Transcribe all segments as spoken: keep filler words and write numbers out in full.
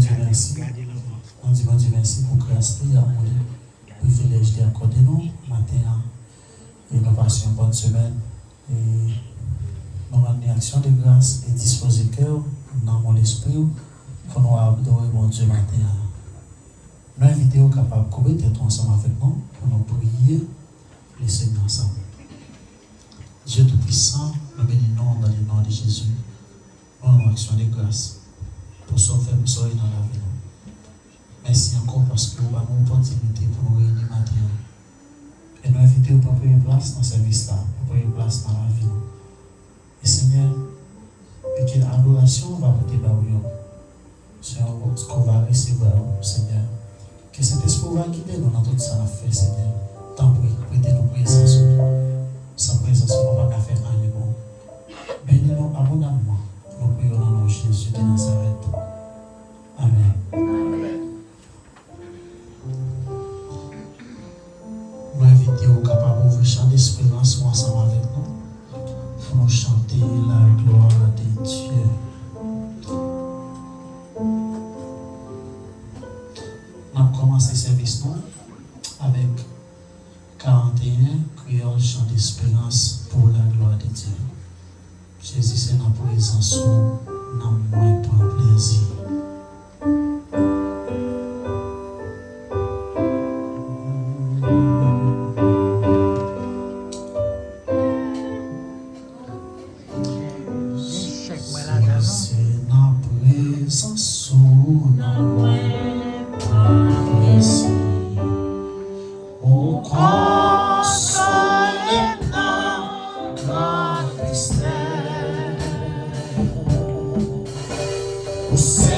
Bondye mèsi. Nou di Bondye mèsi pou gras li, amou li, privilèj li akòde nou maten an. E nou pase yon bòn semèn. E nou rann li aksyon de gras e dispoze kè w, nanm w, lespri w, pou nou adore Bondye maten an. Nou envite w kapab koube tèt ou ansanm avèk nou pou nou priye Lesenyè ansanm. Dye Toupisan, nou beni non nan le non de Jezi. Nou rann ou aksyon de gras pou sa w fè pou sa w ye nan lavi nou. Mèsi ankò paske w ba nou opòtinite pou nou reyini maten an. E nou envite w pran premye plas nan sèvis la, pran premye plas nan lavi nou. E Senyè, e ke adorasyon w va pote ba w yo, se yon kò w va resevwa yo, Senyè. Ke Sentespri w va gide nou nan tout sa n ap fè, Senyè. Tanpri, prete nou prezans ou. San prezans ou, nou pa ka fè anyen bon. Beni nou abondamman. Nou priye w nan non Jezi de Nazarèt. Amèn. Nou envite w kapab ouvri chan desperans ou ansanm avèk nou pou nou chante La gloire de Dieu. N ap kòmanse sèvis nou avèk karant e en Kreyòl Chan Desperans pou La gloire de Dieu. Jezi, se nan prezans ou nanm mwen pran plezi. Se nan prezans ou nanm mwen pran plezi. Ou konsole m nan gran tristès. Ou se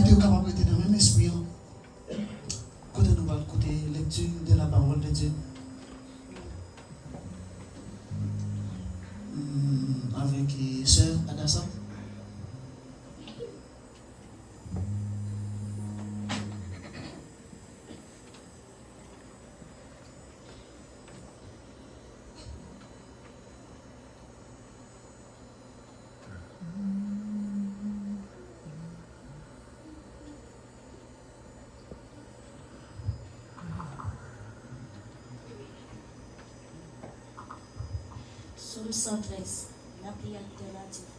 Yo kapab rete nan menm espri an. Kote nou pral koute lecture de la parole de Dieu. Hmm, avèk, eh, sè Adassa. Psaume cent treize, la prière alternative.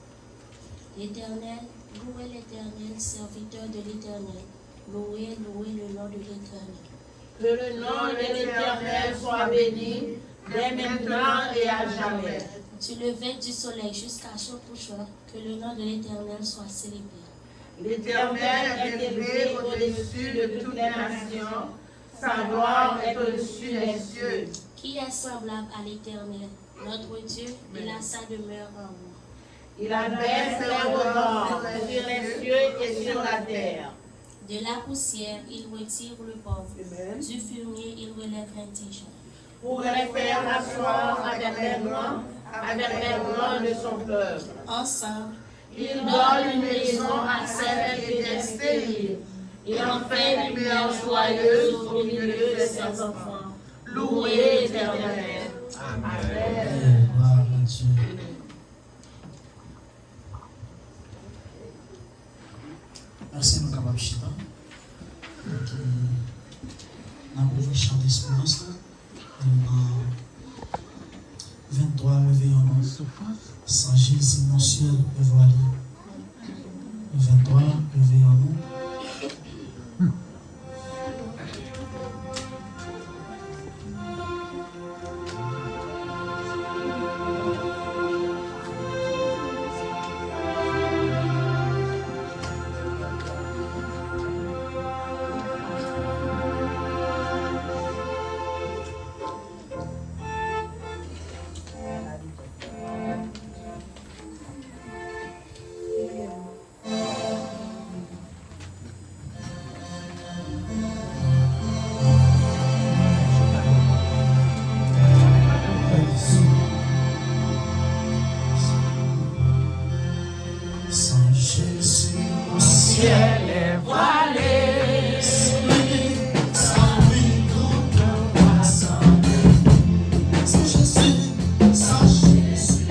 L'Éternel, louez l'Éternel, serviteurs de l'Éternel, louez, louez le nom de l'Éternel. Que le nom de l'Éternel soit béni dès maintenant et à jamais. Du lever du soleil jusqu'à son couchant, que le nom de l'Éternel soit célébré. L'Éternel est élevé au-dessus de toutes les nations, sa gloire est au-dessus des cieux. Qui est semblable à l'Éternel, notre Dieu, il a sa demeure en haut. Il abaisse les regards sur les cieux et sur la terre. De la poussière, il retire le pauvre. Amen. Du fumier, il relève l'indigent. Pour les faire asseoir avec les grands, avec les grands de son peuple. Ensemble, il donne une maison à celle qui était stérile. Il en fait une mère joyeuse au milieu de ses enfants. Louez l'Éternel. Amen. Amen. Gloire à Dieu. Mèsi, nou kapab chita. Ok. N ap ouvri chan lesperans la. Nan vennntwa, réveillons-nous. Sans Jésus, mon ciel est voilé. Vennntwa, réveillons-nous. Sans Jésus, mon ciel est voilé. Sans lui, tout me va sans lui. Sans Jésus, sans Jésus.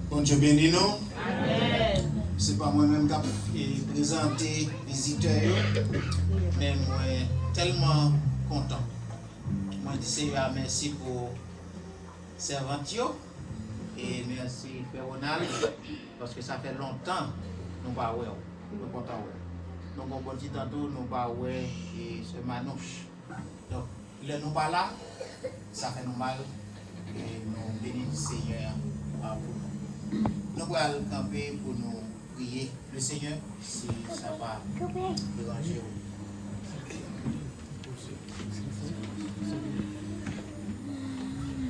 Bondye beni nou. Se pa mwen menm k ap, e, prezante vizitè yo, men mwen tèlman kontan. Mwen di Seyè a mèsi pou sèvant yo, e mèsi frè Ronald, paske sa fè lontan nou pa wè w. Nou kontan wè w. Nou gon bon ti tan tou nou pa wè, e, sè Manouche. Donk, lè nou pa la, sa fè nou mal, e nou beni Senyè a pou nou. Nou pral kanpe pou nou priye Lesenyè, si sa pa deranje w.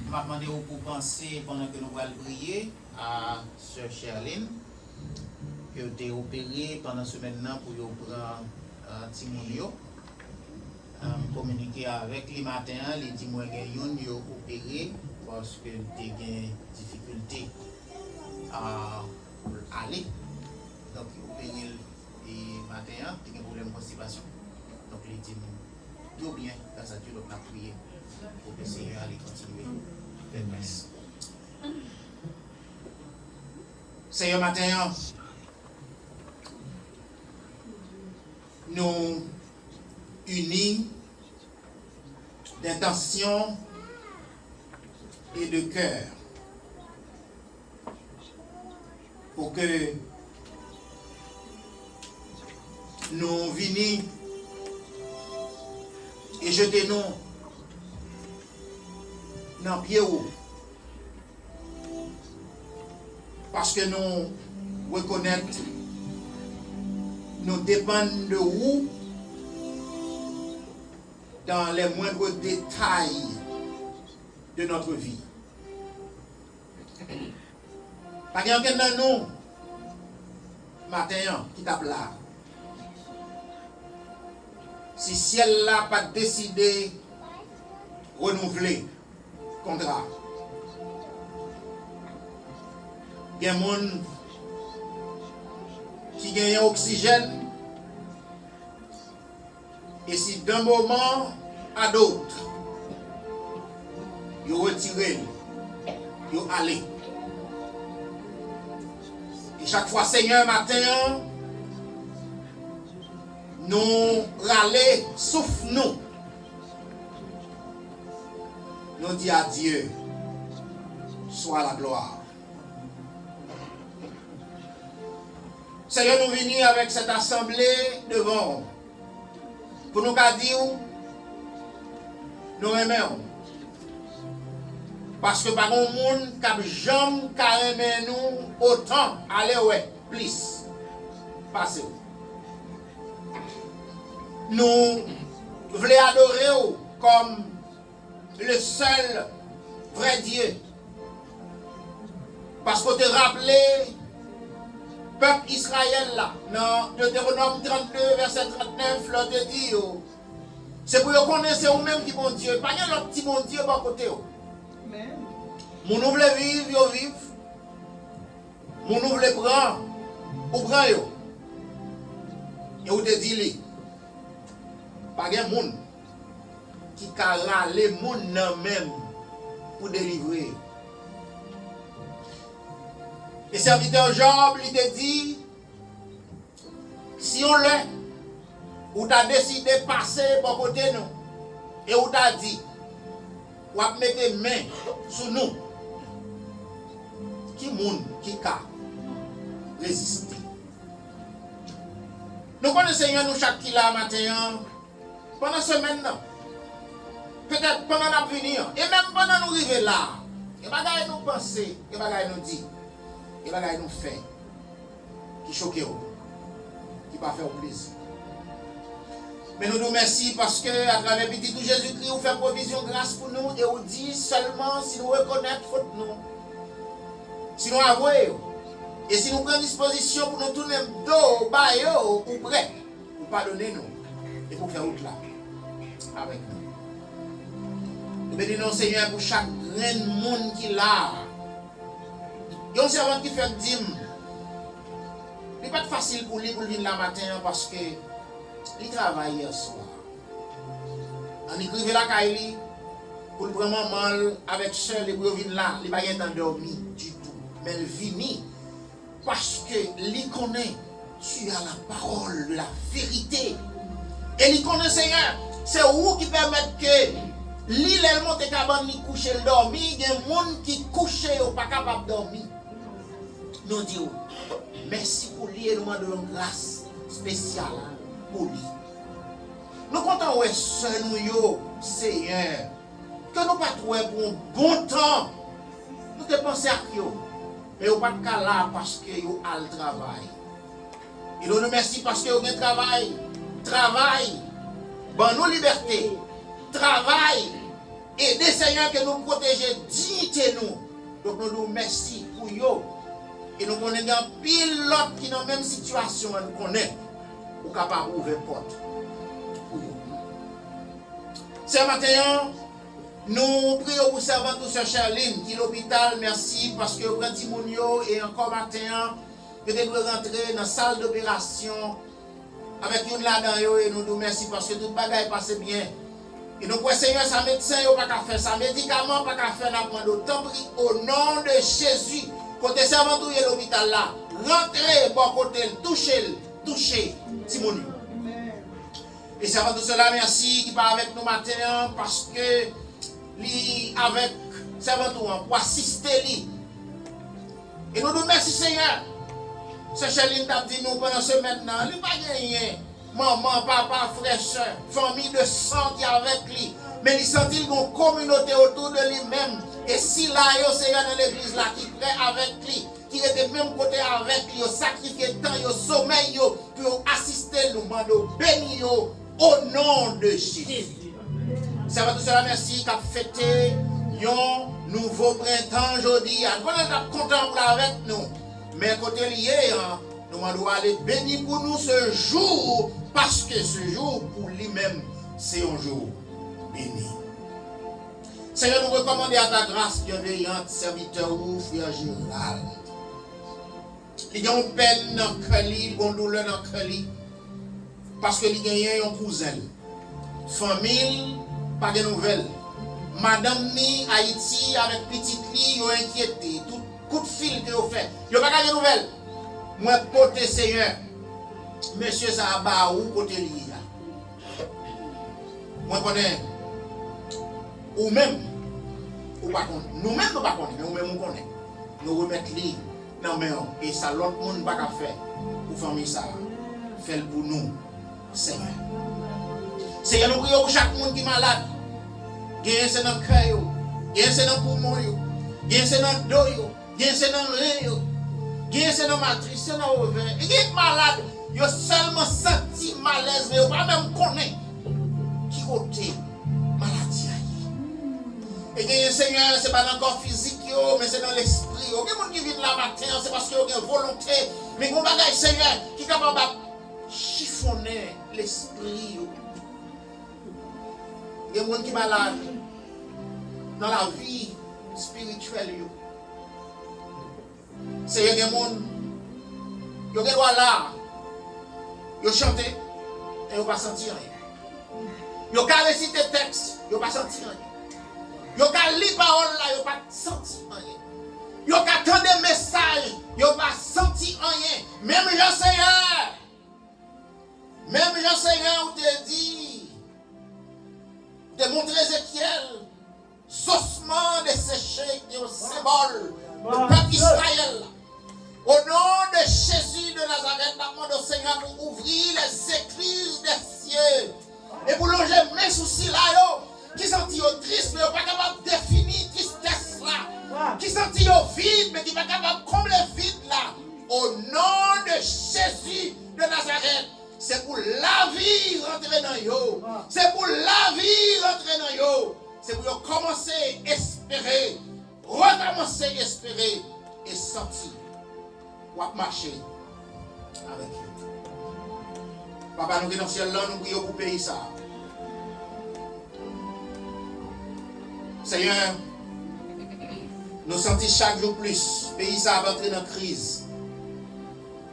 M ap mande w pou panse, pandan ke nou pral priye, a sè Sherline, ke yo te opere pandan semèn nan pou yo pran, e, timoun yo. E, m kominike avèk li maten an, li di mwen gen youn yo opere paske l te gen difikilte, a, pou l ale. Donk, yo opere l, e, maten an, te gen pwoblèm konstipasyon. Donk, li di m yo byen, gras a Dye, donk n ap priye pou ke Senyè a li kontinye fè gras. Seyè, maten an, nou ini d'intention et de cœur pou ke nou vini e jete nou nan pye w. Paske nou rekonèt nou depann de ou dans les moindres détails de notre vie. Pa gen ankenn nan nou maten an ki t ap la si syèl la pa t deside renouvle kontra. Gen moun ki genyen oksijèn, et si d'un moment à d'autre, yo retire l, yo ale. E chak fwa, Senyè, maten an, nou rale souf nou, nou di, à Dieu soit la gloire. Senyè, nou vini avèk sèt asanble devan w pou nou ka di w nou renmen w. Paske pa gen moun k ap janm ka renmen nou otan, alewè, plis pase w. Nou vle adore w kòm le seul vrai Dieu. Paske w te raple pèp Izrayèl la nan Detewonòm trannde, vèsè trannèf, lè w te di yo, se pou yo konnen se ou menm ki Bondye, pa gen lòt ti bondye bò kote w. Moun ou vle viv, yo viv. Moun ou vle pran, ou pran yo. E ou te di li, pa gen moun ki ka rale moun nan men m pou delivre yo. E sèvitè w Jòb, li te di, si yon lè ou ta deside pase bò kote nou e ou ta di w ap mete men sou nou, ki moun ki ka reziste? Nou konnen, Senyè, nou chak ki la maten an, pandan semèn nan, petèt pandan n ap vini an, e menm pandan nou rive la a, gen bagay nou panse, gen bagay nou di, gen bagay nou fè ki choke w, ki pa fè w plezi. Men nou di w mèsi paske, atravè Pitit ou Jezikri, ou fè pwovizyon gras pou nou e ou di sèlman si nou rekonèt fot nou, si nou avwe yo, e si nou pran dispozisyon pou nou tounen do ba yo, ou prè pou padone nou e pou fè wout la avèk nou. Nou beni non w, Senyè, pou chak grenn moun ki la a. Yon sèvant ki fèk di m, li pa t fasil pou li pou l vin la maten an paske li travay yè swa. Annik rive lakay li, pou l pran manman l avèk sè l, epi yo vin la, li pa gen tan dòmi ditou. Men l vini, paske li konnen tu as la parole de la vérité. E li konnen, Senyè, se ou ki pèmèt ke li, lè l monte kabann li kouche, l dòmi, gen moun ki kouche, yo pa kapab dòmi. Nou di w mèsi pou li e nou mande w yon gras espesyal pou li. Nou kontan wè sè nou yo, Senyè, ke nou pa t wè pou yon bon tan. Nou te panse ak yo, men yo pa t ka la paske yo al travay. E nou di w mèsi paske yo gen travay. Travay ban nou libète. Travay ede, Senyè, ke nou pwoteje diyite nou. Donk, nou di w mèsi pou yo. E nou konnen gen anpil lòt ki nan menm sitiyasyon an, nou konnen ou kapab ouvè pòt pou yo. Sè, maten an, nou priye pou sèvant ou, sè Sherline, ki lopital. Mèsi paske yo pran timoun yo, e ankò maten an, yo te dwe rantre nan sal doperasyon avèk youn ladan yo, e nou di w mèsi paske tout bagay pase byen. E nou kwè, Senyè, sa medsen yo pa ka fè, sa medikaman pa ka fè, n ap mande w, tanpri, o non de Jezi, kote sèvant ou ye lopital la, rantre bò kote l, touche l, touche timoun yo. E sèvant ou, sè la, mèsi, ki pa avèk nou maten an, paske li avèk sèvant ou an pou asiste li. E nou di w mèsi, Senyè. Sè Sherline t ap di nou pandan semèn nan, li pa genyen manman, papa, frè, sè, fanmi de san ki avèk li. Men li santi l gen yon kominote otou de li menm. E sila yo, Senyè, nan legliz la ki prè avèk li, ki rete menm kote avèk li, yo sakrifye tan yo, somèy yo, pou yo asiste l, nou mande w beni yo, o non de Jezi. Sèvant ou, sè la, mèsi, k ap fete yon nouvo prentan jodi a. Nou konnen l t ap kontan pou l avèk nou. Men kote l ye an, nou mande w ale beni pou nou se jou, paske se jou pou li menm, se yon jou beni. Senyè, nou rekòmande a ta gras byenveyant sèvitè ou, frè Gérald. Li gen yon pèn nan kè li, li gen yon doulè nan kè li, paske li genyen yon kouzen l. Fanmi l pa gen nouvèl. Madanm ni Ayiti avèk pitit li, yo enkyete. Tout kout fil ke yo fè, yo pa ka gen nouvèl. Mwen pote, Senyè, mesye sa a ba ou kote li ye a. Mwen konnen ou menm, ou pa konnen. Nou menm, nou pa konnen, men ou menm, ou konnen. Nou remèt li nan men w. E sa lòt moun pa ka fè pou fanmi sa a, fè l pou nou, Senyè. Senyè, nou priye w pou chak moun ki malad. Genyen se nan kè yo, genyen se nan poumon yo, genyen se nan do yo, genyen se nan ren yo, genyen se nan matris, se nan ovè. E gen malad, yo sèlman santi malèz, men yo pa menm konnen ki kote maladi a ye. E genyen, Senyè, se pa nan kò fizik yo, men se nan lespri yo. Gen moun ki vin la maten an, se paske yo gen volonte. Men gen yon bagay, Senyè, ki kapab ap chifonnen lespri yo. Gen moun ki malad nan lavi espirityèl yo. Senyè, gen moun, yo gen dwa la, yo chante, men yo pa santi anyen. Yo ka resite tèks, yo pa santi anyen. Yo ka li pawòl la, yo pa santi anyen. Yo ka tande mesaj, yo pa santi anyen. Menm jan, Senyè, menm jan, Senyè, ou te di, ou te montre Ezekyèl, osman deseche ki te yon senbòl de pèp Izrayèl la. O non de Jezi de Nazarèt, n ap mande w, Senyè, pou ouvri lèzegliz dè sye e pou lonje men sou sila yo ki santi yo tris, men yo pa kapab defini tristès la, ki santi yo vid, men ki pa kapab konble vid la. O non de Jezi de Nazarèt, se pou lavi rantre nan yo. Se pou lavi rantre nan yo. Se pou yo kòmanse espere, rekòmanse espere e santi w ap mache avèk yo. Papa nou ki nan syèl la, nou priye w pou peyi sa a. Senyè, nou santi chak jou plis peyi sa a ap antre nan kriz.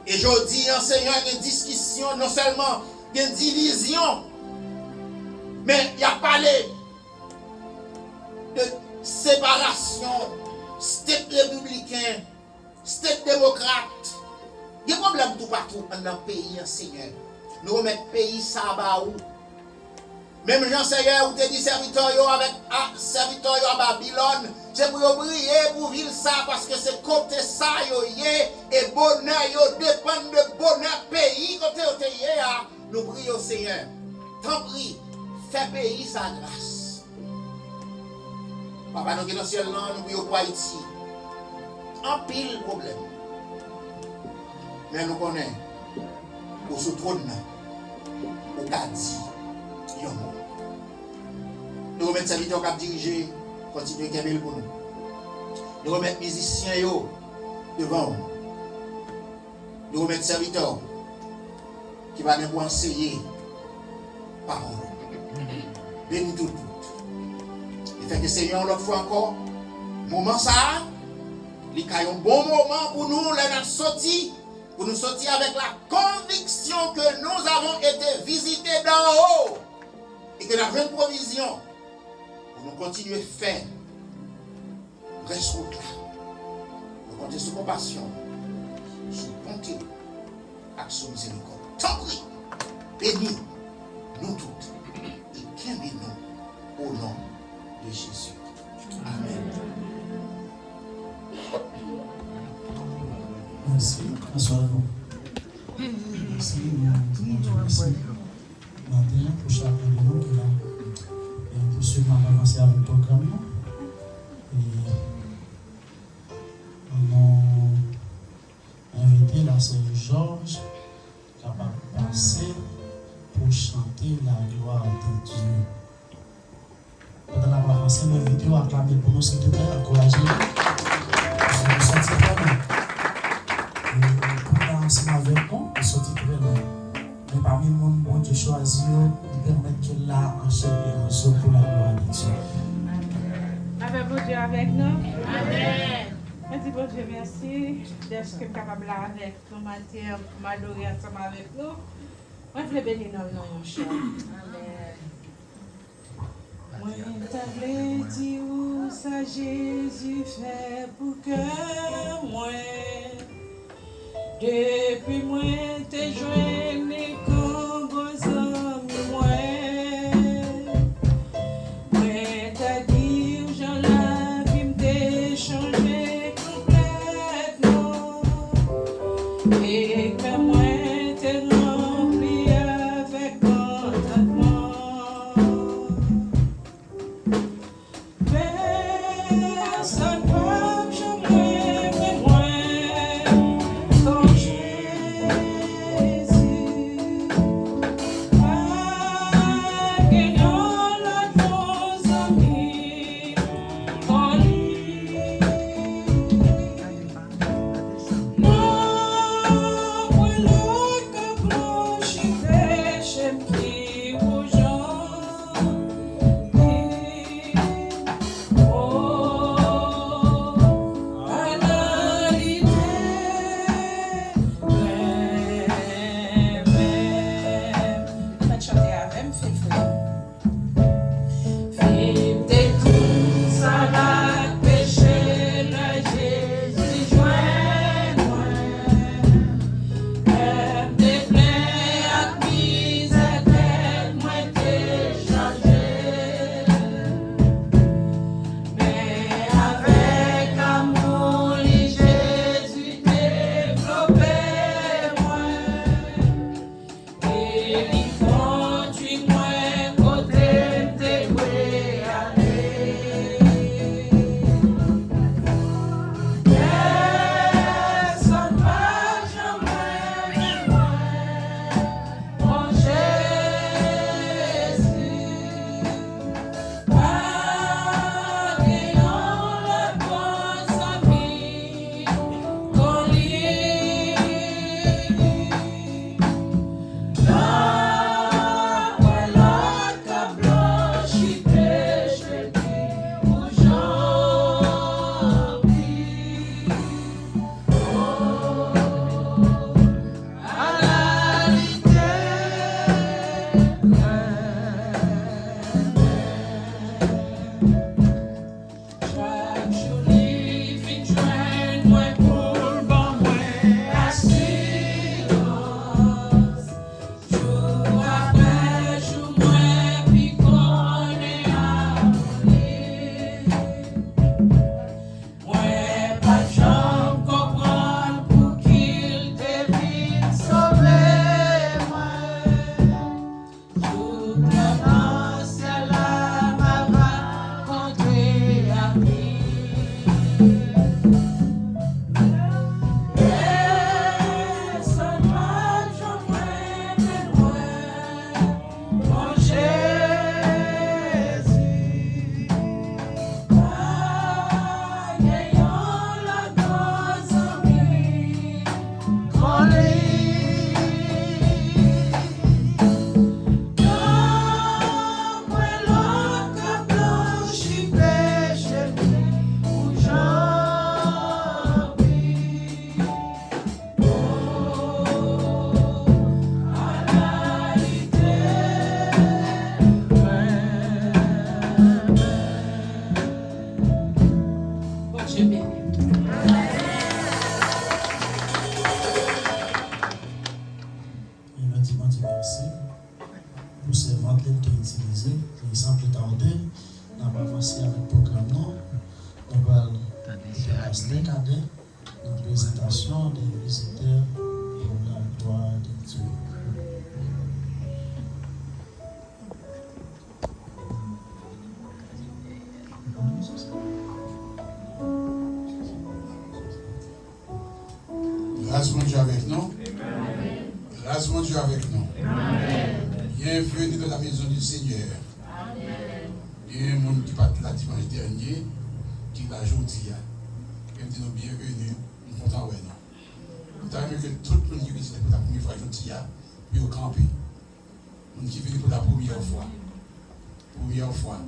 E jodi a, Senyè, gen diskisyon, non sèlman gen divizyon, men y ap pale. separasyon, state repibliken, state demokrat. Gen pwoblèm toupatou anndan peyi an, Senyè. Nou remèt peyi sa a ba ou. Menm jan, Senyè, ou te di sèvitè yo avèk a, sèvitè yo a Babilòn, se pou yo priye pou vil sa a, paske se kote sa yo ye, e bonè yo depann de bonè peyi kote yo te ye a. Nou priye w, Senyè, tanpri, fè peyi sa a gras. Papa nou ki nan syèl lan, nou priye w pou Ayiti. Anpil pwoblèm. Men nou konnen ou sou twòn nan. Ou ka di yon mo. Nou remèt sèvitè w k ap dirije, kontinye kenbe l pou nou. Nou remèt mizisyen yo devan w. Nou remèt sèvitè w ki va gen pou anseye pawòl ou. Beni tout, tout. E fè ke, Senyè, yon lòt fwa ankò, moman sa a, li ka yon bon moman pou nou lè n ap soti, pou nou soti avèk la konviksyon ke nous avons été visités d'en haut e ke n ap jwenn pwovizyon pou nou kontinye fè rès wout la. Nou konte sou konpasyon, sou bonte ak sou mizerikòd. Tanpri, beni nou tout e kenbe nou o non de Jezi. Amèn. Mèsi. Bonswa. Mèsi. Mèsi. Maten an pou chak moun de nou ki la. E pou swiv n ap avanse avèk pwogram nan. E nou envite la sè Jòj kapab pase pou chante la gloire de Dieu. Pandan n ap avanse, nou envite w aklame l pou nou, silvouplè, ankouraje l. Paske nou soti trè lwen. E pou l la ansanm avèk nou, nou soti trè lwen. Men pami moun Bondye chwazi yo, li pèmèt ke l la an chè e an zo pou la glwa de Dye. Lapè Bondye avèk nou. Amèn. Mwen di Bondye mèsi dèske m kapab la avèk nou maten an pou m adore ansanm avèk nou. Mwen vle beni non l nan yon chan. Amèn. Mwen ta vle di ou sa Jezi fè pou kè mwen. Depi mwen te jwenn li kon bon zanmi mwen, mwen ta di w jan lavi m te chanje konplètman. E kè mwen te ranpli avèk kontantman. Pèsonn p ap janm renmen mwen kon Jezi. Dieu béni. E nou di Bondye mèsi pou sèvant li l te itilize. E san pli tade, n ap avanse avèk pwogram nan. Nou pral kite plas Lekadè nan prezantasyon de vizitè pour la gloire de Dieu. Gras Bondye avèk nou. Gras Bondye avèk nou. Bienvenue dans la maison du Seigneur. Gen moun ki pa t la dimanch dènye, ki la jodi a. E m di nou byenveni, m kontan wè nou. M ta renmen ke tout moun ki vizite pou la premye fwa jodi a, pou yo kanpe. Moun ki vini pou la premye fwa. Premye fwa.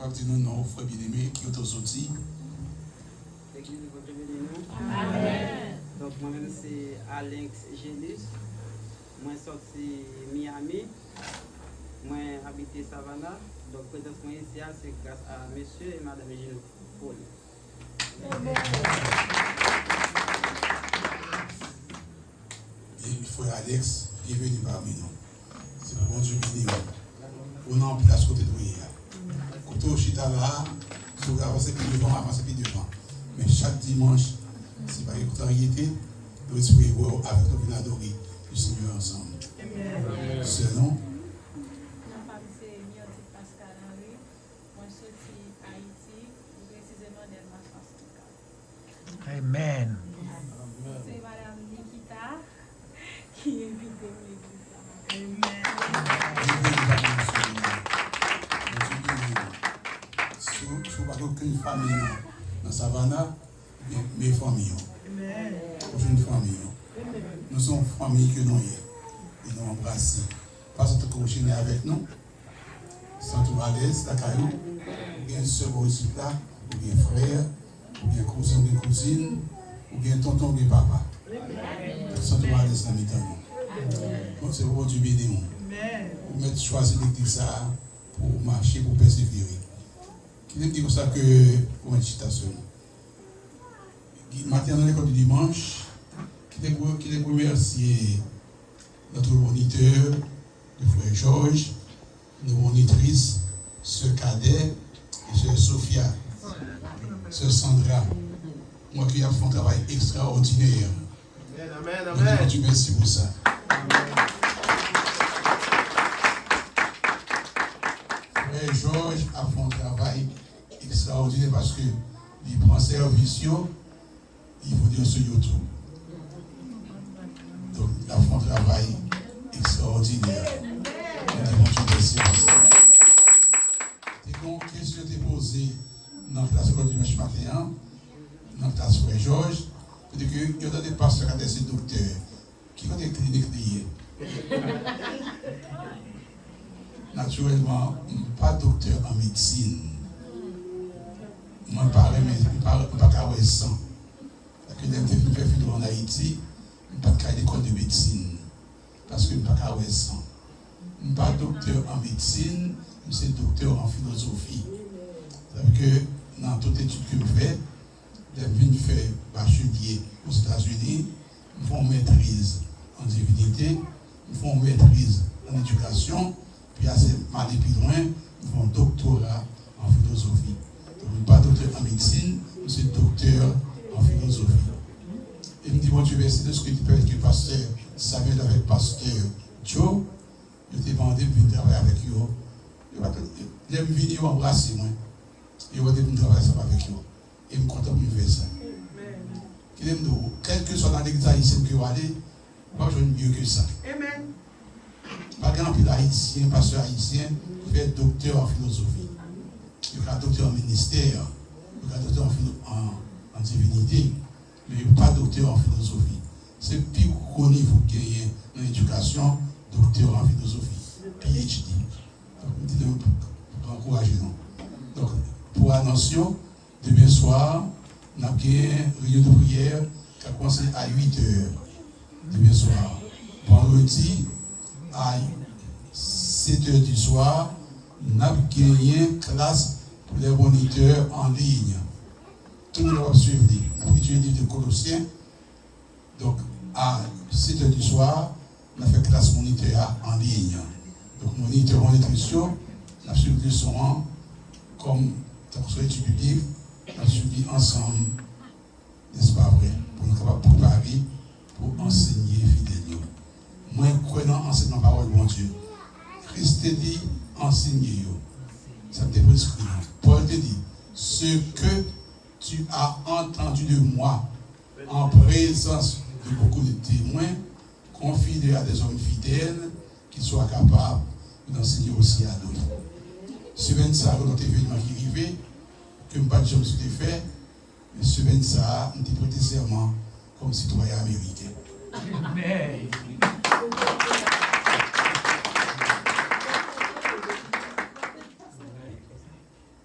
Mwen di nou non, frè byeneme, ki kote w soti? Legliz Bondye beni nou. Amèn. Donk, mwen menm se Alex Genus. Mwen soti Miami. Mwen abite Savannah. Donk, prezans mwen isi a, se gras a mesye e madanm Gino Paul. E frè Alex, byenveni pami nou. Se pou Bondye beni w. Ou nan plas kote dwe ye a. Kote w chita la a, si w vle avanse pi devan, avanse pi devan. Men chak dimanch, se pa gen kote w rete, nou espere wè w avèk nou vin adore le Seigneur ansanm. Sè nou. Non pa m se Mirthy Pascal Henry. Mwen soti Ayiti, pi presizeman Dèlma swasannkat. Amen. Se madanm Nikita ki envite m legliz la maten. Amen. Bondye beni w. Si w, si w pa gen okenn fanmi nan, nan Savannah, men, men fanmi w. Ou jwenn fanmi w. Nou se yon fanmi ke nou ye. E nou anbrase. Pa santi ke w jene avèk nou. Santi w alèz lakay ou. Ou gen sè bò isit la, ou gen frè, ou gen kouzen, ou gen kouzin, ou gen tonton, ou gen papa. Santi w alèz nan mitan nou. Bon, se pou Bondye beni w. Ou mèt chwazi legliz sa a pou w mache, pou w pèsevere. Kite m di konsa ke, ou mèt chita sèlman. Maten an, nan lekòl de dimanch, kite m, kite m remèsye notre moniteur, le frère Georges, nos monitrices, sœur Cadet et sœur Sophia, sœur Sandra. Mwen ki ap fè yon travay ekstraòdinè. Amen, amen, amen. Mwen di Bondye mèsi pou sa. Frè Georges ap fè yon travay ekstraòdinè paske li pran sèvis yo, li voye yo sou YouTube. Donk, l ap fè yon travay ekstraòdinè. Mwen di Bondye mèsi pou sa. Te gen yon kesyon te poze nan klas lekòl dimanch maten an, nan klas frè Georges, kote ke yo tande pastè Cadet se doktè. Ki kote klinik li ye? Natirèlman, m pa doktè an medsin. Mwen pa renmen, m pa, m pa ka wè san. Paske lè m te fin fè filo ann Ayiti, m pa t ka al lekòl de medsin. Paske m pa ka wè san. M pa doktè an medsin, m se doktè an filozofi. Sa vle di ke nan tout etid ke m fè, lè m vin fè bachelier Ozetazini, m fè yon mètriz an divinite, m fè yon mètriz an edikasyon, pi apre m ale pi lwen, m fè yon doktora an filozofi. Donk, m pa doktè an medsin, m se doktè an filozofi. E m di Bondye mèsi dèske li pèmèt ke pastè Samuel avèk pastè Joe, yo te mande m vin travay avèk yo. Yo pa t, lè m vini, yo anbrase mwen. Yo mande m vin travay ansanm avèk yo. E m kontan pou m fè sa. Kite m di w, kèlkeswa nan legliz ayisyèn ke w ale, ou p ap jwenn mye ke sa. Pa gen anpil ayisyen, pastè ayisyen, ki fè doktè an filozofi. Yo ka doktè an ministè, yo ka doktè an filo-, an, an divinite, men yo pa doktè an filozofi. Se pi gwo nivo k genyen nan edikasyon, doktè an filozofi, P H D. Donk, m di nou, pou ankouraje nou. Donk, pou anons yo, demen swa, n ap gen reyinyon de priyè k ap kòmanse a uit è. Demen swa, vandredi, a sèt è di swa, n ap genyen klas pou lè monitè an liy. Tout moun ap swiv li. N ap etidye liv de Kolosyen. Donk, a sèt è di swa, n ap fè klas monitè a an liy. Donk, monitè, monitris yo, n ap swiv leson an kòm, tankou sou etid biblik, n ap swiv li ansanm. Nèspa vre? Pou nou kapab prepare pou ansenye fidèl yo. Mwen kwè nan ansèyman pawòl Bondye. Kris te di, ansenye yo. Sa te preskri nou. Pòl te di, ce que tu as entendu de moi en présence de beaucoup de témoins, confie-le à des hommes fidèles, qu'ils soient capables d'enseigner aussi à d'autres. Semèn sa, gen yon lòt evènman ki rive, ke m pa t janm swete fè, men semèn sa a, m te prete sèman kòm sitwayen ameriken.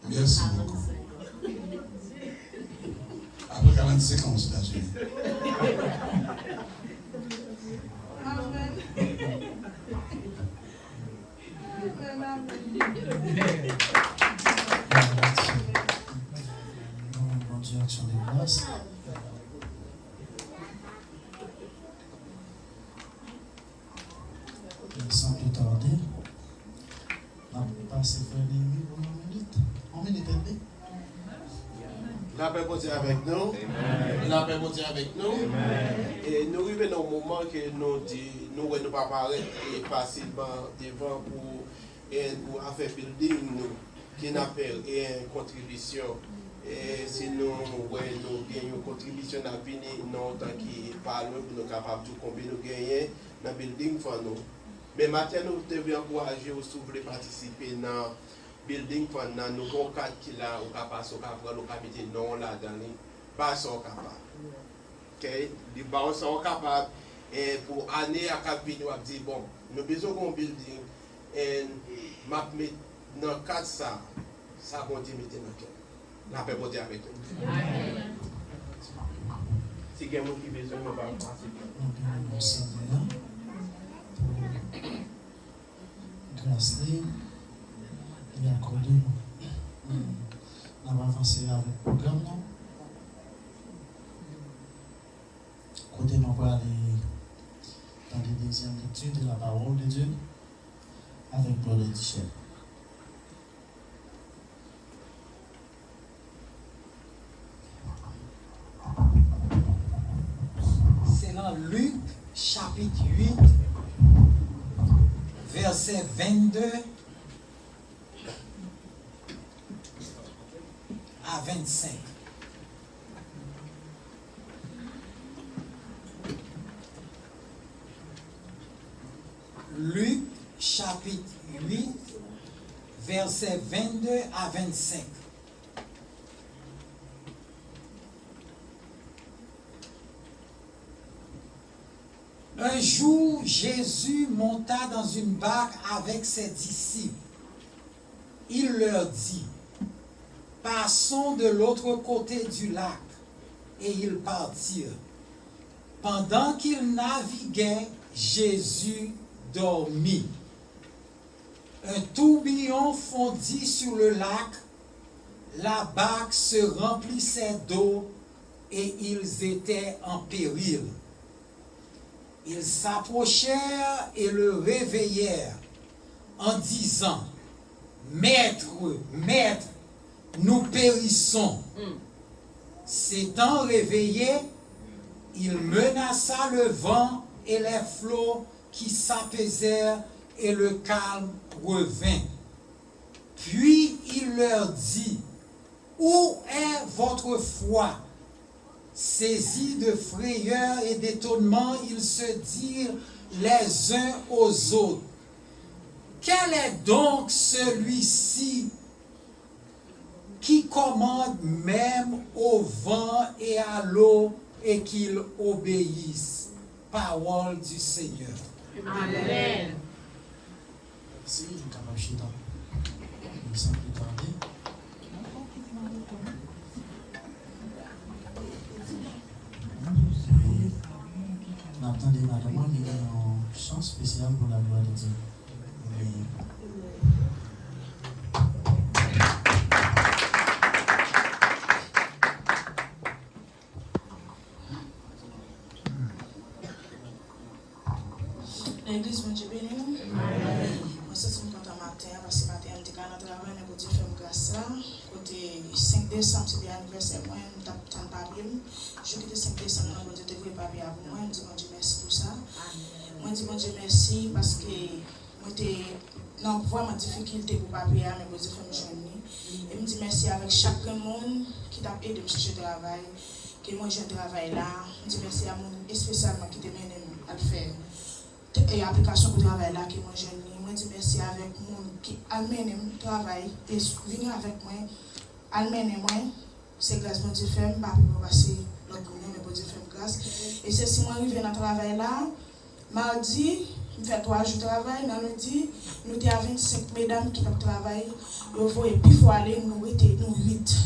Mèsi bokou. Apre karannsenk an Ozetazini. Bondye aksyon de gras. San pli tade, n ap pase frè Nehemi pou yon minit. Yon minit edmi. Lapè Bondye avèk nou. Lapè Bondye avèk nou. E nou rive nan yon moman ke nou di, nou wè nou pa parèt e fasilman devan pou, e pou afè building nou, ke n ap fè, e kontribisyon. E si nou wè nou gen yon kontribisyon, n ap vini nan yon tan ki pa lwen pou nou kapab di w konbyen nou genyen nan building fund nou. Men maten nou te vle ankouraje w, si w vle patisipe nan building fund nan, nou gen yon kat ki la, ou ka pase, ou ka pran l, ou ka mete non w ladan li, bay sa w kapab. Ok? Li ba w sa w kapab, e pou ane a k ap vini, w ap di, bon, nou bezwen gen yon building, e m ap met nan kat sa, sa Bondye mete nan kè m. Lapè Bondye avèk nou. Si gen moun ki bezwen, nou va pase. Nou beni Senyè a pou gras li, li akòde nou. N ap avanse avèk pwogram nan. Kote nou prale tande dezyèm lekti de la parole de Dieu avèk Claudette Duchel. Se nan Lik, chapit uit, vèsè vennde a vennsenk. Lik, chapit uit, vèsè vennde a vennsenk. Un jour, Jésus monta dans une barque avec ses disciples. Il leur dit, passons de l'autre côté du lac. Et ils partirent. Pendant qu'ils naviguaient, Jésus dormit. Un tourbillon fondit sur le lac, la barque se remplissait d'eau et ils étaient en péril. Ils s'approchèrent et le réveillèrent en disant, Maître, Maître, nous périssons. S'étant réveillé, il menaça le vent et les flots qui s'apaisèrent et le calme revint. Puis il leur dit, Où est votre foi ? Saisis de frayeur et d'étonnement, ils se dirent les uns aux autres, Quel est donc celui-ci qui commande même au vent et à l'eau et qu'il obéisse. Parole du Seigneur. Amen. Mèsi, nou kapab chita. San pli tade. E, n N ap tande madanm mwen, li gen yon chan espesyal pou laglwa de Dye. Amen. Legliz, Bondye beni w. Mwen santi m kontan maten an, paske maten an m te ka nan travay, men Bondye fè m gras la. Kote senk desanm, se te anivèsè mwen, m t ap tann papye m. Jou ki te senk desanm nan, Bondye te voye papye a pou mwen, m di Bondye mèsi pou sa. Mwen di Bondye mèsi paske mwen te nan vrèman difikilte pou papye a, men Bondye fè m jwenn li. E m di mèsi avèk chak grenn moun ki t ap ede m chèche travay, ke mwen jwenn travay la. M di mèsi a moun espesyalman ki te mennen m al fè te- e aplikasyon pou travay la ke mwen jwenn li. Mwen di mèsi avèk moun ki al mennen m travay, te s- vini avèk mwen, al mennen mwen. Se gras Bondye fè m, m pa pi bon pase lòt moun yo, men Bondye fè m gras. E se si mwen rive nan travay la, madi, m fè twa jou travay, nan lendi, nou te a vennsenk medam ki t ap travay, yo voye pi fò ale, nou rete, nou uit.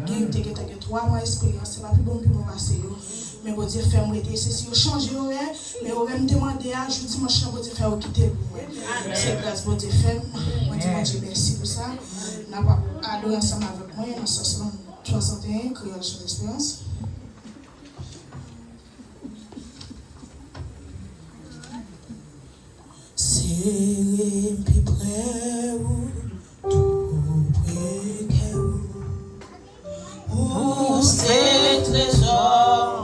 Gen, te gentan gen twa mwa esperyans, se pa pi bon, m pi bon pase yo. Men Bondye fè m rete. Se si yo chanje orè, men orè m te mande a, jou dimanch lan, Bondye fè yo kite l pou mwen. Se gras Bondye fè m. Mwen di Bondye mèsi pou sa. N ap adore ansanm avèk mwen nan Sòm swasannteyen, Kreyòl Chan Desperans. Sere m pi pre ou, tou pre kè ou. Ou se trezò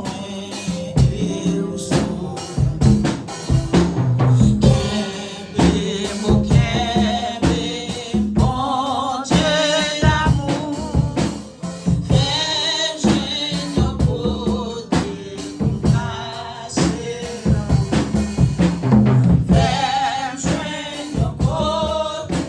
mwen e ou sovè m. Kenbe m, o kenbe m, Bondye damou. Fè m jwenn yon kote pou m kase. Fè m jwenn yon kote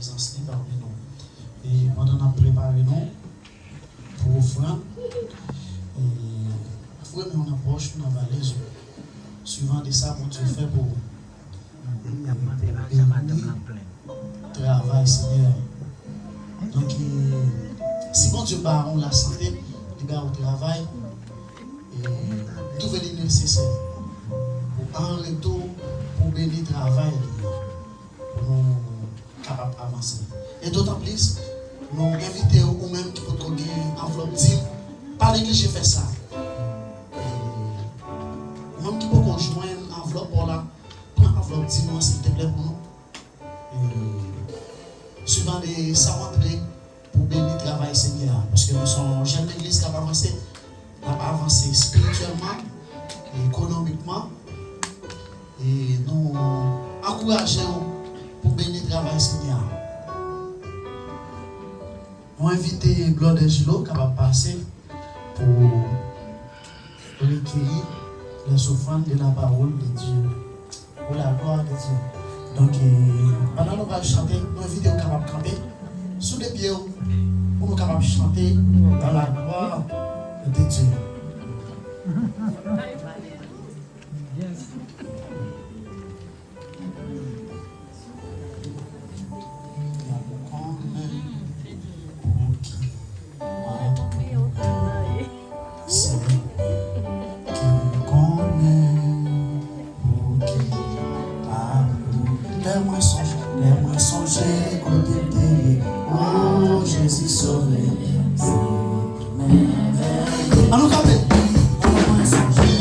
prezans li parmi nou. E pandan n ap prepare nou pou ofrann, e, frè m yo nan pòch, nan valiz yo. Swivan de sa Bondye fè pou ou. E pou beni travay Senyè a. Donk, e, si Bondye ba ou lasante, li ba ou travay, e, m twouve li nesesè pou an retou, pou beni travay li, pou nou kapab avanse. E dotan plis, nou envite w, ou menm ki potko gen anvlòp dim, pa neglije fè sa. E, ou menm ki poko jwenn anvlòp ou la, pran anvlòp dim ou an, silteplè, pou nou. E, swivan de sa w antre, pou beni travay Senyè a. Paske nou se yon jèn legliz k ap avanse. N ap avanse espirityèlman, ekonomikman, e nou ankouraje w pou beni travay Senyè a. Nou envite Glòdè Jilo kapab pase pou recueillir les offrandes de la parole de Dieu. Pour la gloire de Dieu. Donk, e, pandan nou pral chante, nou envite w kapab kanpe sou de pye w pou nou kapab chante dans la gloire de Dieu. Sè ki konnen pou ki pa pou. Lè mwen sonje, lè mwen sonje kote m te ye. O Jezi sove m, se mèvèye. An nou kanpe. Lè mwen sonje.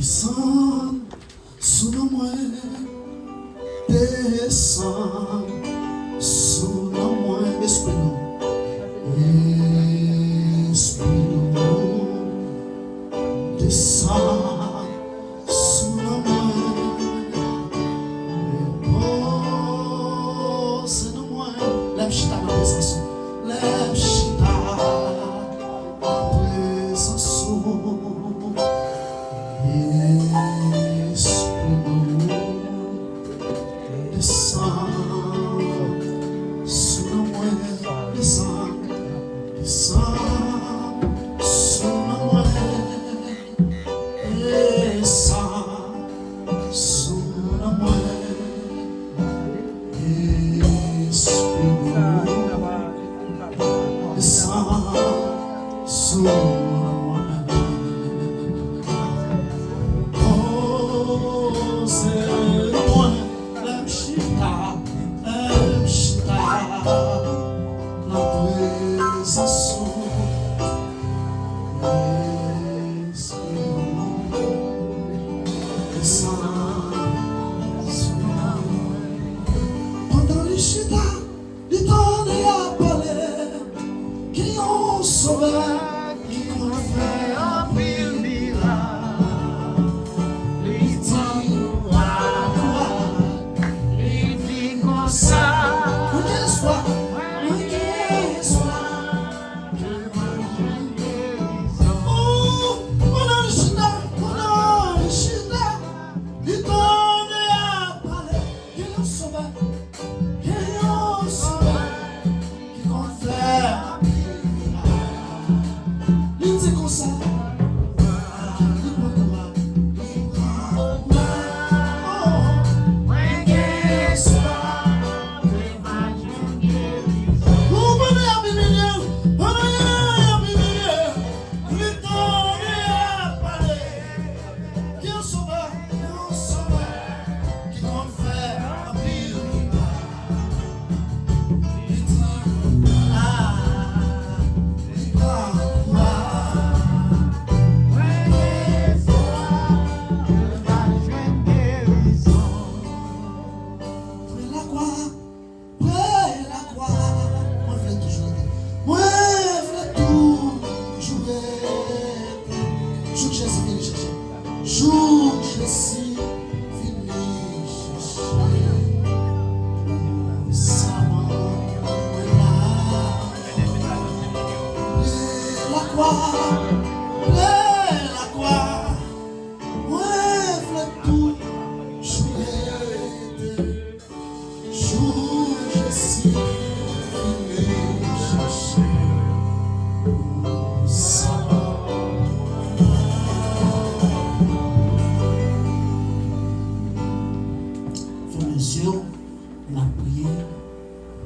Desann sou non mwen, desann sou non mwen, Espri nou. Espri nou, desann sou non mwen, repoze non mwen. Lè m chita nan prezans ou, lè m chita nan prezans ou. Espri nou, desann sou non mwen, desann, desann sou non mwen, desann sou non mwen. Espri nou, desann sou mwen. Poze mwen, lè m chita, lè m chita nan prezans ou. Espri nou, desann sou mwen. Pandan li chita, li tande y ap pale, gen yon Sovè ki konn fè anpil mirak. Li di, "Kwa, kwa." Li di konsa, "Mwen gen espwa, mwen gen espwa." Oh, pandan li chita, pandan li chita, li tande y ap pale, gen yon Sovè, gen yon Sovè ki konn fè. Li di konsa, li pran kou a, li pran kou a. Oh, mwen gen espwa. Ou pandan y ap imilye l, pandan y ap imilye l, li tande y ap pale. Gen yon Sovè, gen yon Sovè ki konn fè anpil mirak. Li di, a, li pran kou a. Mwen gen espwa, ke m va jwenn gerizon. Prè lakwa. Prè lakwa. Mwen vle toujou rete. Mwen vle toujou rete. Jouk Jezi vini chèche. Jouk Jezi vini chèche. Sa mwen la. Prè lakwa. Prè lakwa. Mwen vle toujou rete. Jou Jezi vini chèche sa. Fèmen zye w, n ap priye